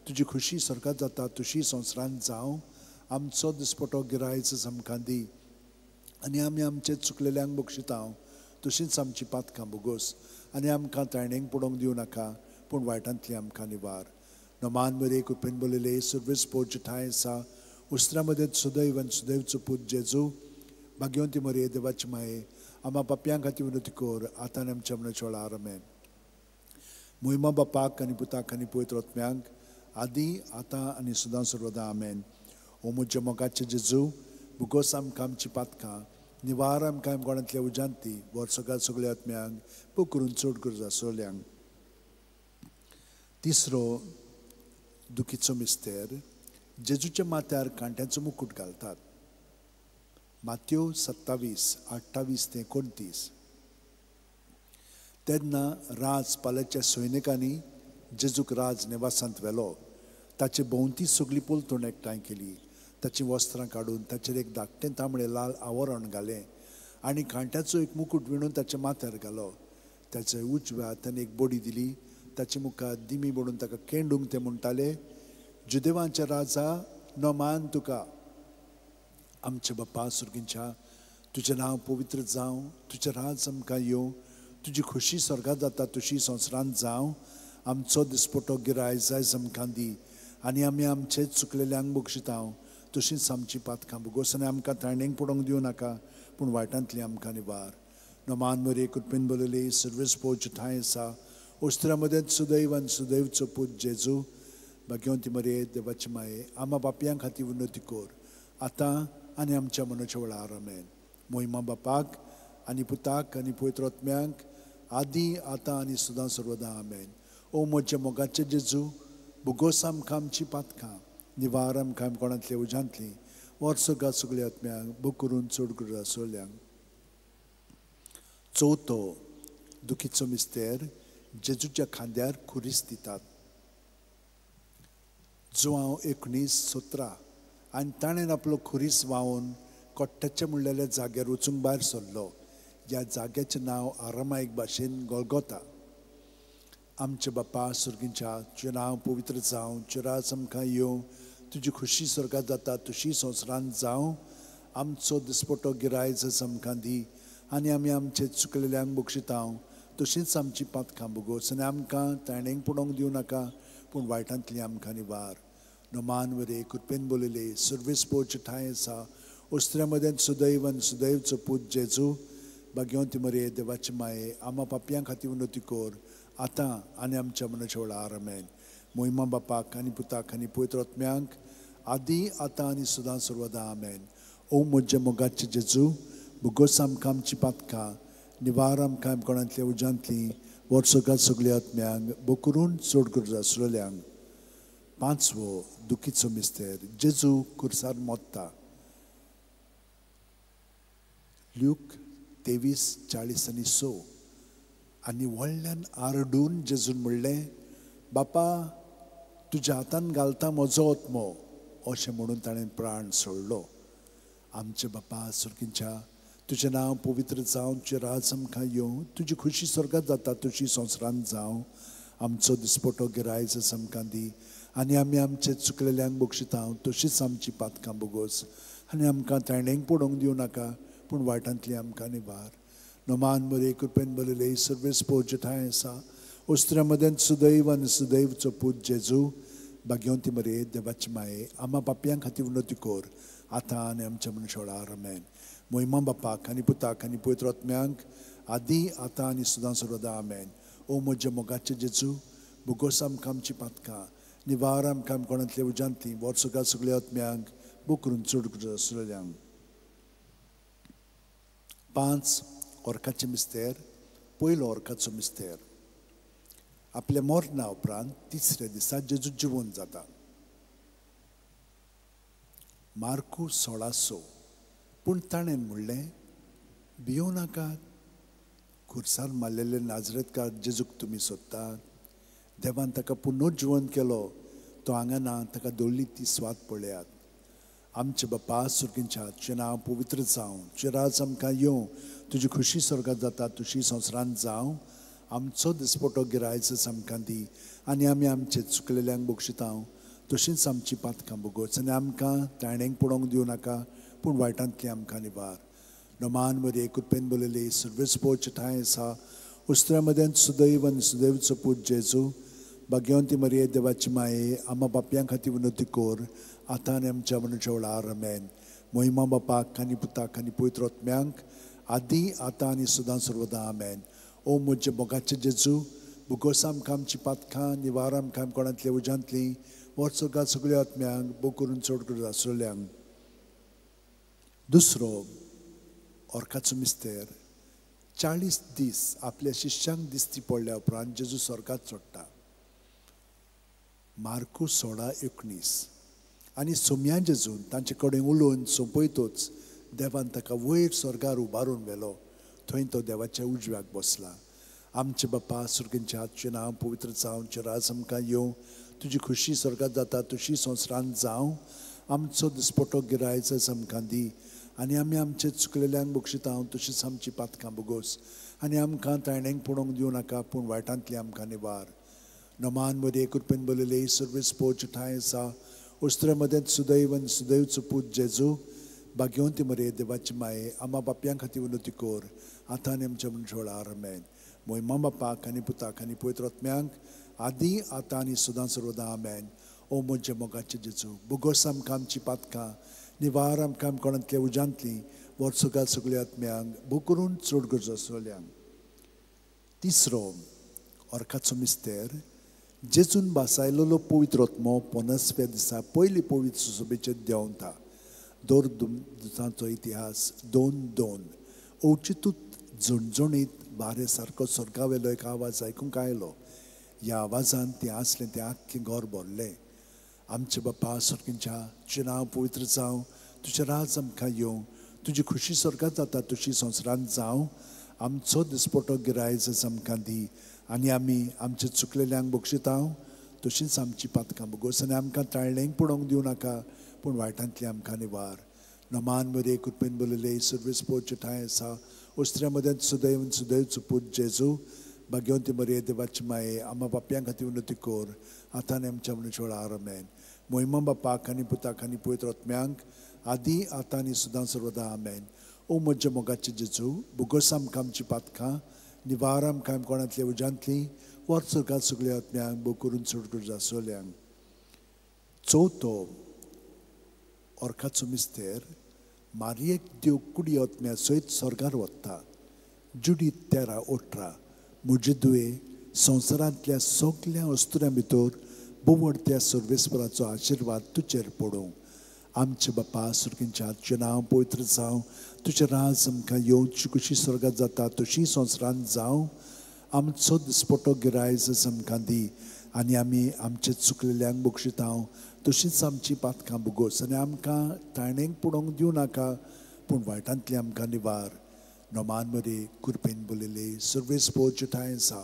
तुजी खोशी स्वर्गांत जाता तशी संवसारांत जावं. आमचो दिसपटो गिरायज आमकां दी आनी आमी आमचे चुकलेल्यांक बक्षिता तशीच आमची पातकां भोगोस आनी आमकां तायणेंक पडोवंक दिवं नाका पूण वायटांतली आमकां निवार. नमान मरे कृपेन बलयले सर्वीस पोवचे ठांय आसा उस्त्रा मदें सुदैव आनी सुदैवचो पूत जेजू भाग्यवंती मरे देवाची माये आमा पापयां खातीर विनवती कर आतां आनी आमच्या मरणाच्या वेळार. आमेन. मोहिमा बापाक आनी पुताक आनी पवित्र आत्म्याक, आदी आतां आनी सदां सर्वदा. आमेन. ओ म्हज्या मोगाचे जेजू, भुगोस आमकां आमची पातकां, निवार आमकां गोणांतल्या उजांती, वर्सगां सगळ्या आत्म्यांक पोकरून चड गरज आसल्यांक. तिसरो दुखीचो मिस्तेर, जेजूच्या माथ्यार कांट्यांचो मुकूट घालतात. मात्यो 27 28 ते 29. तेन्ना राज पाल्याच्या सैनिकांनी जेजूक राज निवासांत व्हेलो. ताचे भोंवती सगळी पलतण एकठांय केली. ताचीं वस्त्रां काडून ताचेर एक धाकटें तांबडें लाल आवरण घालें आनी कांट्याचो एक मुकूट विणून ताच्या माथ्यार घालो. ताच्या उजव्या हातान एक बडी दिली. ताचे मुखार दिमी बडून ताका केंडूंक ते म्हणटाले, जुदेवांच्या राजा नमान तुका. आमच्या बापा सुर्गींच्या, तुजें नांव पवित्र जावं, तुजें राज आमकां येवं, तुजी खोशी स्वर्गांत जाता तशी संवसारांत जावं. आमचो दिसपटो गिराय जायज आमकां दी आनी आमी आमचे चुकलेल्यांक बक्षितांव तशींच आमची पातकां भोगोस आनी आमकां ताणेंक पडोवंक दिवं नाका, पूण वायटांतली आमकां निवार. नमान मरे कृपेन बरयली सर्वेस पोच ठांय आसा ओस्त्रा मदें सुदैव आनी सुदैवचो पूत जेजू, भाग्यवंती मरे देवाची माये, आमा बापयां खातीर विनवती कर आतां आनी आमच्या मनाच्या वेळार. आमेन. मोहिमा बापाक आनी पुताक आनी पवित्र आत्म्याक, आदी आतां आनी सदां सर्वदां. आमेन. ओ म्हज्या मोगाचे जेजू, भुगोस आमकां आमची पातकां, निवार आमकां कोणांतले उजांतली, वर्सगां सगळ्या आत्म्यांक भोग करून चड गरज आसल्यांक. चवथो दुखीचो मिस्तेर, जेजूच्या खांद्यार खुरीस दितात. जुवांव 19:17. आनी ताणें आपलो खुरीस व्हांवून कोट्ट्याच्या म्हणलेल्या जाग्यार वचूंक भायर सरलो. ह्या जाग्याचें नांव आरामायक भाशेन गोलगोता. आमच्या बापा सुर्गींच्या, तुजें नांव पवित्र जावं, तुजें राज आमकां येवं, तुजी खोशी स्वर्गांत जाता तशी संवसारांत जावं. आमचो दिसपटो गिरायज आमकां दी आनी आमी आमचे चुकलेल्यांक बक्षितांव तशींच आमची पातकां भोगोस आनी आमकां ताणेंक पडोवंक दिवं नाका, पूण वायटांतली आमकां निवार. नमान वरे कृपेन बोलयले सर्वेस पोच ठांय आसा ओस्त्र्या मदें सुदैव आनी सुदैवचो पूत जेजू, भाग्यवंती मरे देवाची माये, आमा पापयां खातीर विनवती कर आतां आनी आमच्या मनाच्या वेळार. आमेन. मोहिमा बापाक आनी पुताक आनी पवित्र आत्म्याक, आदी आतां आनी सदां सर्वदां. आमेन. ओ म्हज्या मोगाचे जेजू, भुगोस आमकां आमची पातकां, निवार आमकां कोणांतल्या उजांतली, वर्सगां सगळ्या आत्म्यांक भोग करून चड गरज आसलेल्यांक. पांचवो दुखीचो मिस्तेर, जेजू खुर्सार मोत्ता. ल्यूक 23:40 आनी 6. आनी व्हडल्यान आरडून जेजून म्हणलें, बापा तुज्या हातान घालता म्हजो आत्मो, अशें म्हणून ताणें प्राण सोडलो. आमचे बापा सुर्गींच्या, तुजें नांव पवित्र जावं, तुजें राज आमकां येवं, तुजी खोशी स्वर्गांत जाता तशी संवसारांत जावं. आमचो दिसपटो गिरायज आमकां दी आनी आमी आमचे चुकलेल्यांक बक्षितांव तशीच आमची पातकां भोगोस आनी आमकां ताणेंक पडोवंक दिवं नाका, पूण वायटांतली आमकां निवार. नमान मरे कृपेन बरयले सर्वेस पोच ठांय आसा ओस्त्र्या मदें सुदैव आनी सुदैवचो पूत जेजू, भाग्यवंती मरे देवाची माये, आमा पापयां खातीर विनवती कर आतां आनी आमच्या मनशा वेळार. आमेन. मोहिमा बापाक आनी पुताक आनी पवित्र आत्म्याक, आदी आतां आनी सदां सर्वदां. आमेन. ओ म्हज्या मोगाचे जेजू, भुगोस आमकां आमची पातकां, निवार आमकां कोणांतल्या उजांतली, वर्सगां सगळ्या आत्म्यांक भोग करून चड गरज आसलेल्यांक. 5 ओर्काचे मिस्तेर, पयलो ओर्काचो मिस्तेर. आपल्या मरणा उपरांत तिसऱ्या दिसा जेजू जिवन जाता. मार्कू 16:6. पूण ताणें म्हणलें, भियों नाकात, खुर्सार मारलेले नाजरेतकार जेजूक तुमी सोदतात. देवान ताका पुनर्जिवन केलो, तो हांगा ना, ताका दवरली ती स्वाद पळयात. आमचे बापा सुर्गींच्या, तुजें नांव पवित्र जावं, तुजें राज आमकां येवं, तुजी खोशी स्वर्गांत जाता तशी संवसारांत जावं. आमचो दिसपटो गिरायज आमकां दी आनी आमी आमचे चुकलेल्यांक बक्षितांव तशींच आमची पातकां भोगोस आनी आमकां ताणेंक पडोवंक दिवं नाका, पूण वायटांतली आमकां निवार. नमान मरे कृपेन बरयले सर्वेस पोच ठांय आसा ओस्त्र्या मदें सुदैव आनी सुदैवचो पूत जेजू, भाग्यवंती मरे देवाची माये, आमा बापयां खातीर विनवती कर आतां आनी आमच्या मनाच्या वेळार. आमेन. मोहिमा बापाक आनी पुताक आनी पवित्र आत्म्याक, आदी आतां आनी सदां सर्वदां आमेन. ओ म्हज्या मोगाचे जेजू, भुगोस आमकां आमची पातकां, निवार आमकां कोणांतल्या उज्यांतलीं, व्हर सगळ्या सगळ्या आत्म्यांक, भोव करून चड करून आसलेल्यांक. दुसरो ऑर्काचो मिस्तेर. 40 दीस आपल्या शिश्यांक दिसती पडल्या उपरांत जेजू स्वर्गात चडटा. मार्कू 16:19. आनी सोम्या जेजून तांचे कडेन उलोवन सोंपयतोच देवान ताका वयर स्वर्गार उबारून व्हेलो. थंय तो देवाच्या उजव्याक बसला. आमचे बापा सुर्गींच्या, तुजें नांव पवित्र जावं, तुजें राज आमकां येवं, तुजी खुशी स्वर्गात जाता तशी संवसारांत जावं. आमचो दिसपटो गिरायचो आमकां दी आनी आमी आमचे चुकलेल्यांक बक्षिता तशीच आमची पातकां भोगोस आनी आमकां ताणेंक पळोवंक दिवं नाका, पूण वायटांतली आमकां निवार. नमान मरे कृपेन बरयले सर्वीस पोच ठांय आसा. उस्त्रे मदेंत सुदैव आनी सुदैवचो पूत जेजू, भाग्यवंती मरे देवाची माये, आमा बापयां खातीर विनवती कर आतां आनी आमच्या मनशाळ. आमेन. मोहिमा बापाक आनी पुताक आनी पवित्र आत्म्यांक आदी आतां आनी सदां सर्वदां. आमेन. ओ म्हज्या मोगाचे जेजू, भोगोस आमकां आमची पातकां, निवार आमकां कोणांतल्या उज्यांतलीं, वर्सगाल सगळ्या आत्म्यांक, भोव करून चड गरज आसलेल्यांक. तिसरो ऑर्काचो मिस्तेर. जेजून भासायलेलो पवित्र आत्मो 50व्या दिसा पयली पवित्र सभेचेर देंवता. दर दुतांचो इतिहास 2:2. अवचितूच झणझणीत वारे सारको स्वर्गावेलो एक आवाज आयकूंक आयलो. ह्या आवाजान तें आसलें तें आख्खें घर भरलें. आमचे बापा स्वर्गींच्या, तुजें नांव पवित्र जावं, तुजें राज आमकां येवं, तुजी खुशी स्वर्गात जाता तशी संवसारांत जावं. आमचो दिसपटो गिरायज आमकां दी आनी आमी आमचे चुकलेल्यांक बक्षिता तशींच आमची पातकां भोगोस आनी आमकां ताळणेक पडोवंक दिवं नाका, पूण वायटांतली आमकां निवार. नमान मरे कृपेन बरयले सर्वीस पोच ठांय आसा. उस्त्र्या मदेंत सुदैव सुदैवचो पूत जेजू, भाग्यवंती मरे देवाची माये, आमा बापयां खातीर विनवती कर आतां आनी आमच्या मनशाळ. आमेन. मोहिमा बापाक आनी पुताक आनी पवित्र आत्म्यांक आदी आतां आनी सदां सर्वदां. आमेन. ओ म्हज्या मोगाचे जेजू, भोगोस आमकां आमची पातकां, निवार आमकां कोणांतल्या उज्यांतलीं, व्हर स्वर्गात सगळ्या आत्म्यांक, भोव करून चड गरज आसलेल्यांक. चवथो ऑर्काचो मिस्तेर. मारयेक देव कुडी आत्म्या सयत स्वर्गार वता. जुडी 13:18. म्हजे दुये संवसारांतल्या सगल्या अस्तुऱ्यां भितर बोवड त्या सर्वेस्पराचो आशिर्वाद तुजेर पडूं. आमचे बापा सुर्गींच्या, तुजें नांव पवित्र जावं, तुजें राज आमकां येवं, तुजी खुशी स्वर्गात जाता तशी संवसारांत जावं. आमचो दिसपटो गिरायज आमकां दी आनी आमी आमचे चुकलेल्यांक बक्षिता तशींच आमची पातकां भोगोस आनी आमकां ताणेंक पडोवंक दिवं नाका, पूण वायटांतली आमकां निवार. नमान मरे कृपेन बरयले सर्वेस पोच ठांय आसा.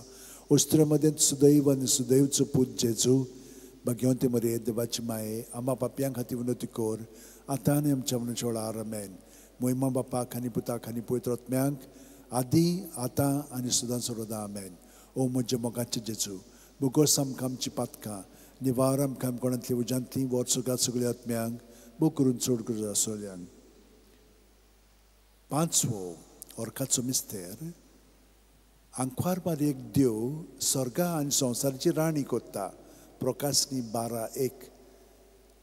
उस्त्रे मदेंत सुदैव आनी सुदैवचो पूत जेजू, भाग्यवंती मरे देवाची माये, आमा पापयां खातीर विनवती कर आतां आनी आमच्या मनशाळ. आमेन. मोहिमा बापाक आनी पुताक आनी पवित्र आत्म्यांक आदी आतां आनी सदां सर्वदां. आमेन. ओ म्हज्या मोगाचे जेजू, भोगोस आमकां आमची पातकां, निवार आमकां कोणांतल्या उज्यांतलीं, व्हर सगळ्या सगळ्या आत्म्यांक, भोव करून चड गरज आसलेल्यांक. पांचवो ऑर्काचो मिस्तेर. आंकवार मारयेक देव स्वर्गा आनी संवसाराची राणी कोत्ता. प्रकाशनी 12:1.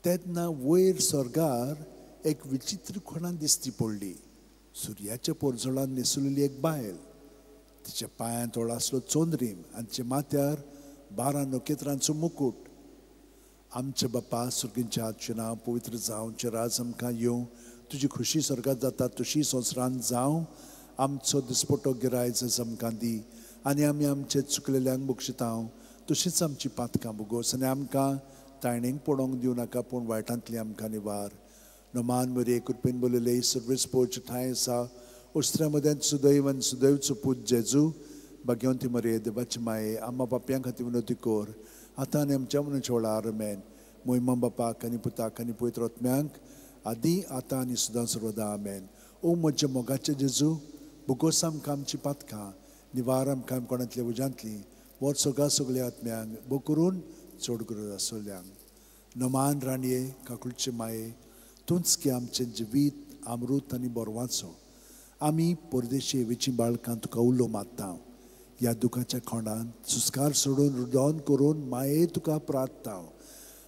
तेन्ना वयर स्वर्गार एक विचित्र खोणान दिसती पडली. सुर्याच्या पोरजोळान न्हेसुलेली एक बायल, तिच्या पांयांत आसलो चोंद्रीम आनी तिच्या माथ्यार 12 नखेत्रांचो मुकूट. आमचे बापा सुर्गींच्या, तुजें नांव पवित्र जावं, तुजें राज आमकां येवं, तुजी खुशी स्वर्गात जाता तशी संवसारांत जावं. आमचो दिसपटो गिरायज आमकां दी आनी आमी आमचे चुकलेल्यांक बक्षिता तशींच आमची पातकां भोगोस आनी आमकां ताणेंक पडोवंक दिवं नाका, पूण वायटांतली आमकां निवार. नमान मरे कृपेन बरयले सर्वीस पोच ठांय आसा. उस्त्र्या मदेंत सुदैव आनी सुदैवचो पूत जेजू, भाग्यवंती मरे देवाची माये, आमा बापयां खातीर विनवती कर आतां आनी आमच्या मनशाळ. आमेन. मोहिमा बापाक आनी पुताक आनी पवित्र आत्म्यांक आदी आतां आनी सदां सर्वदां. आमेन. ओ म्हज्या मोगाचे जेजू, भोगोस आमकां आमची पातकां, निवार आमकां कोणांतल्या उज्यांतलीं, व्हर सगळ्या सगळ्या आत्म्यांक, भोव करून चड गरज आसलेल्यांक. नमान राणये काकुळचे माये, तूंच की आमचें जिवीत अमृत आनी बोरवाचो. आमी परदेशी एवीचीं बाळकां तुका उलो मारता. ह्या दुखाच्या खोंडान सुस्कार सोडून रुदोन करून माये तुका प्रार्थता.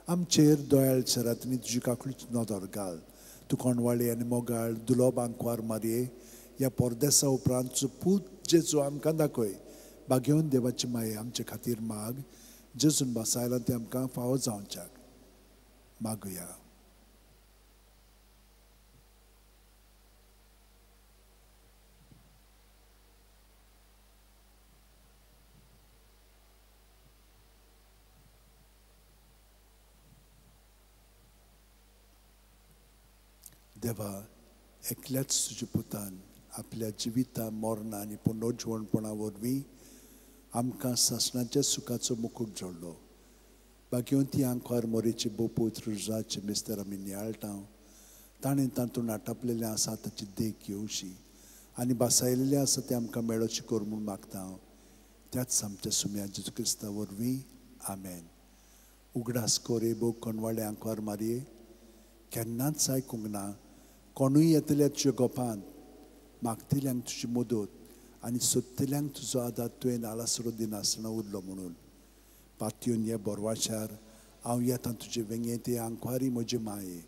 आमचेर दोयाळ शरातनी तुजी काकुळची नदर घाल. तूं कोणवाळे आनी मोगाळ दुलोब आंकवार मारये, ह्या परदेसा उपरांत तुजो पूत जेजू आमकां दाखय. भाग्यवंत देवाची माये आमचे खातीर माग, जेजून भासायला तें आमकां फावो जावच्याक. मागुया. देवा, एकल्याच तुज्या पुतान आपल्या जिविता मरणा आनी पुनर्जिवणपणा वरवीं आमकां सासणाच्या सुखाचो मुकूट जोडलो. भाग्यवंती आंकवार मोरेची बोपूत रुजाचे मिस्तर आमी नियाळटा. ताणें तातूंत आटापलेलें आसा ताची देख घेवची आनी भासायलेलें आसा तें आमकां मेळोचें कर म्हूण मागता हांव त्याच आमच्या सुम्या जेजू क्रिस्ता वरवीं. आमेन. उगडास कर हे भोव कोणवाळे आंकवार मारये, केन्नाच आयकूंक ना कोणूय येतल्या तुज्या गोपांत. मागतल्यांक तुजी मदत आनी सोदतल्यांक तुजो आदार तुवें आलासरो दिनासतना उरलो म्हणून पातयेवन हे बोरवाशार हांव येता तुजे वेंगेंत. हे आंकवारी म्हजे माये,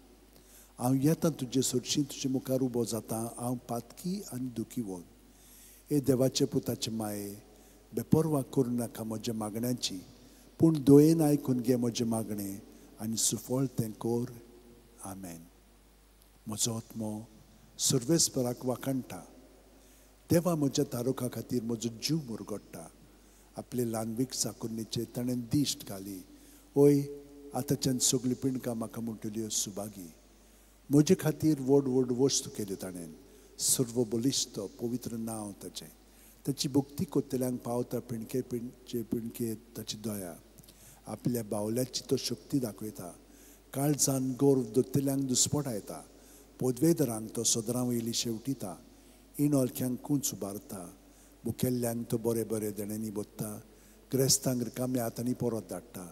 हांव येता तुजे सरशीं, तुजे मुखार उबो जाता हांव पातकी आनी दुखीवन. हे देवाचे पुताचे माये, बेपर्वा करूं नाका म्हज्या मागण्याची, पूण दयेन आयकून घे म्हजें मागणें आनी सुफळ तें कर. आमेन. म्हजो आत्मो सर्वेस्पराक वाखाणटा. देवा म्हज्या तारुखा खातीर म्हजो जीव मुरगडटा. आपले ल्हानवीक चाकुरणीचेर ताणें दिश्ट घाली. ओय, आतांच्यान सगळीं पिंडकां म्हाका म्हणटल्यो सुभागी. म्हजे खातीर व्हड व्हड वस्तू केल्यो ताणें. सर्व बलिश्ट पवित्र नांव ताचें. ताची भक्ती करतल्यांक पावता पिंडके पिंडचे पिंडके ताची दया. आपल्या बावल्याची तो शक्ती दाखयता. काळजान गौरव दत्तल्यांक दुस्पटायता. पदवेदरांक तो सदरां वयली शेवटिता. इणोलख्यांक कूंच उबारता. मुखेल्ल्यांक तो बरे बरे देण्यांनी बोत्ता. ग्रेस्तांक रिकाम्या हातांनी परत धाडटा.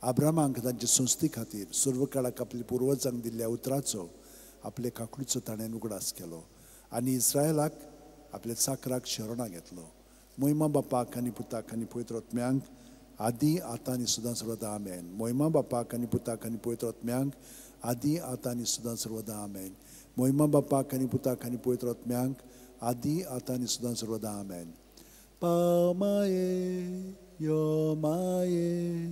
आब्रामांक तांचे संस्थे खातीर सर्व काळाक आपल्या पुर्वजांक दिल्ल्या उतराचो आपले काकडीचो ताणें उगडास केलो आनी इस्रायलाक आपल्या चाकराक शरणां घेतलो. मोहिमा बापाक आनी पुताक आनी पवित्र आत्म्यांक आदी आतां आनी सदां सर्वदा. आमेन. मोहिमा बापाक आनी पुताक आनी पवित्र आत्म्यांक आदी आतां आनी सदां सर्वदा. आमेन. मोहिमा बापाक आनी पुताक आनी पवित्र आत्म्यांक आदी आतां आनी सदां सर्वदा. आमेन. पाव माये यो माये,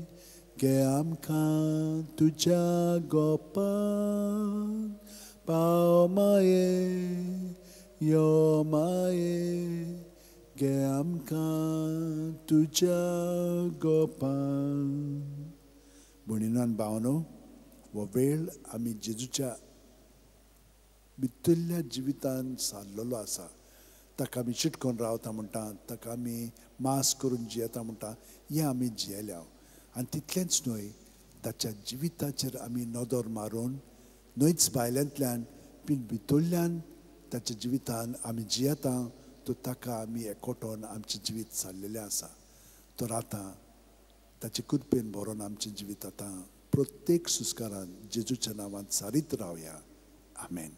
घे आमकां तुज्या गोपान. पाव माये यो माये, घे आमकां तुज्या गोपान. भयणीनो भावनो, हो वेळ आमी जेजूच्या भितरल्या जिवितान सारलेलो आसा. ताका आमी चिटकोन रावता म्हणटा, ताका आमी मास करून जियेता म्हणटा, हें आमी जियेल्या. आनी तितलेंच न्हय, ताच्या जिविताचेर आमी नदर मारून न्हयच भायल्यांतल्यान पूण भितरल्यान ताच्या जिवितान आमी जियेता, तर ताका आमी एकवटोन आमचें जिवीत सारलेलें आसा. तर आतां ताचे कृपेन भरोन आमचें जिवीत आतां प्रत्येक सुस्कारान जेजूच्या नांवान सारीत रावया. आमेन.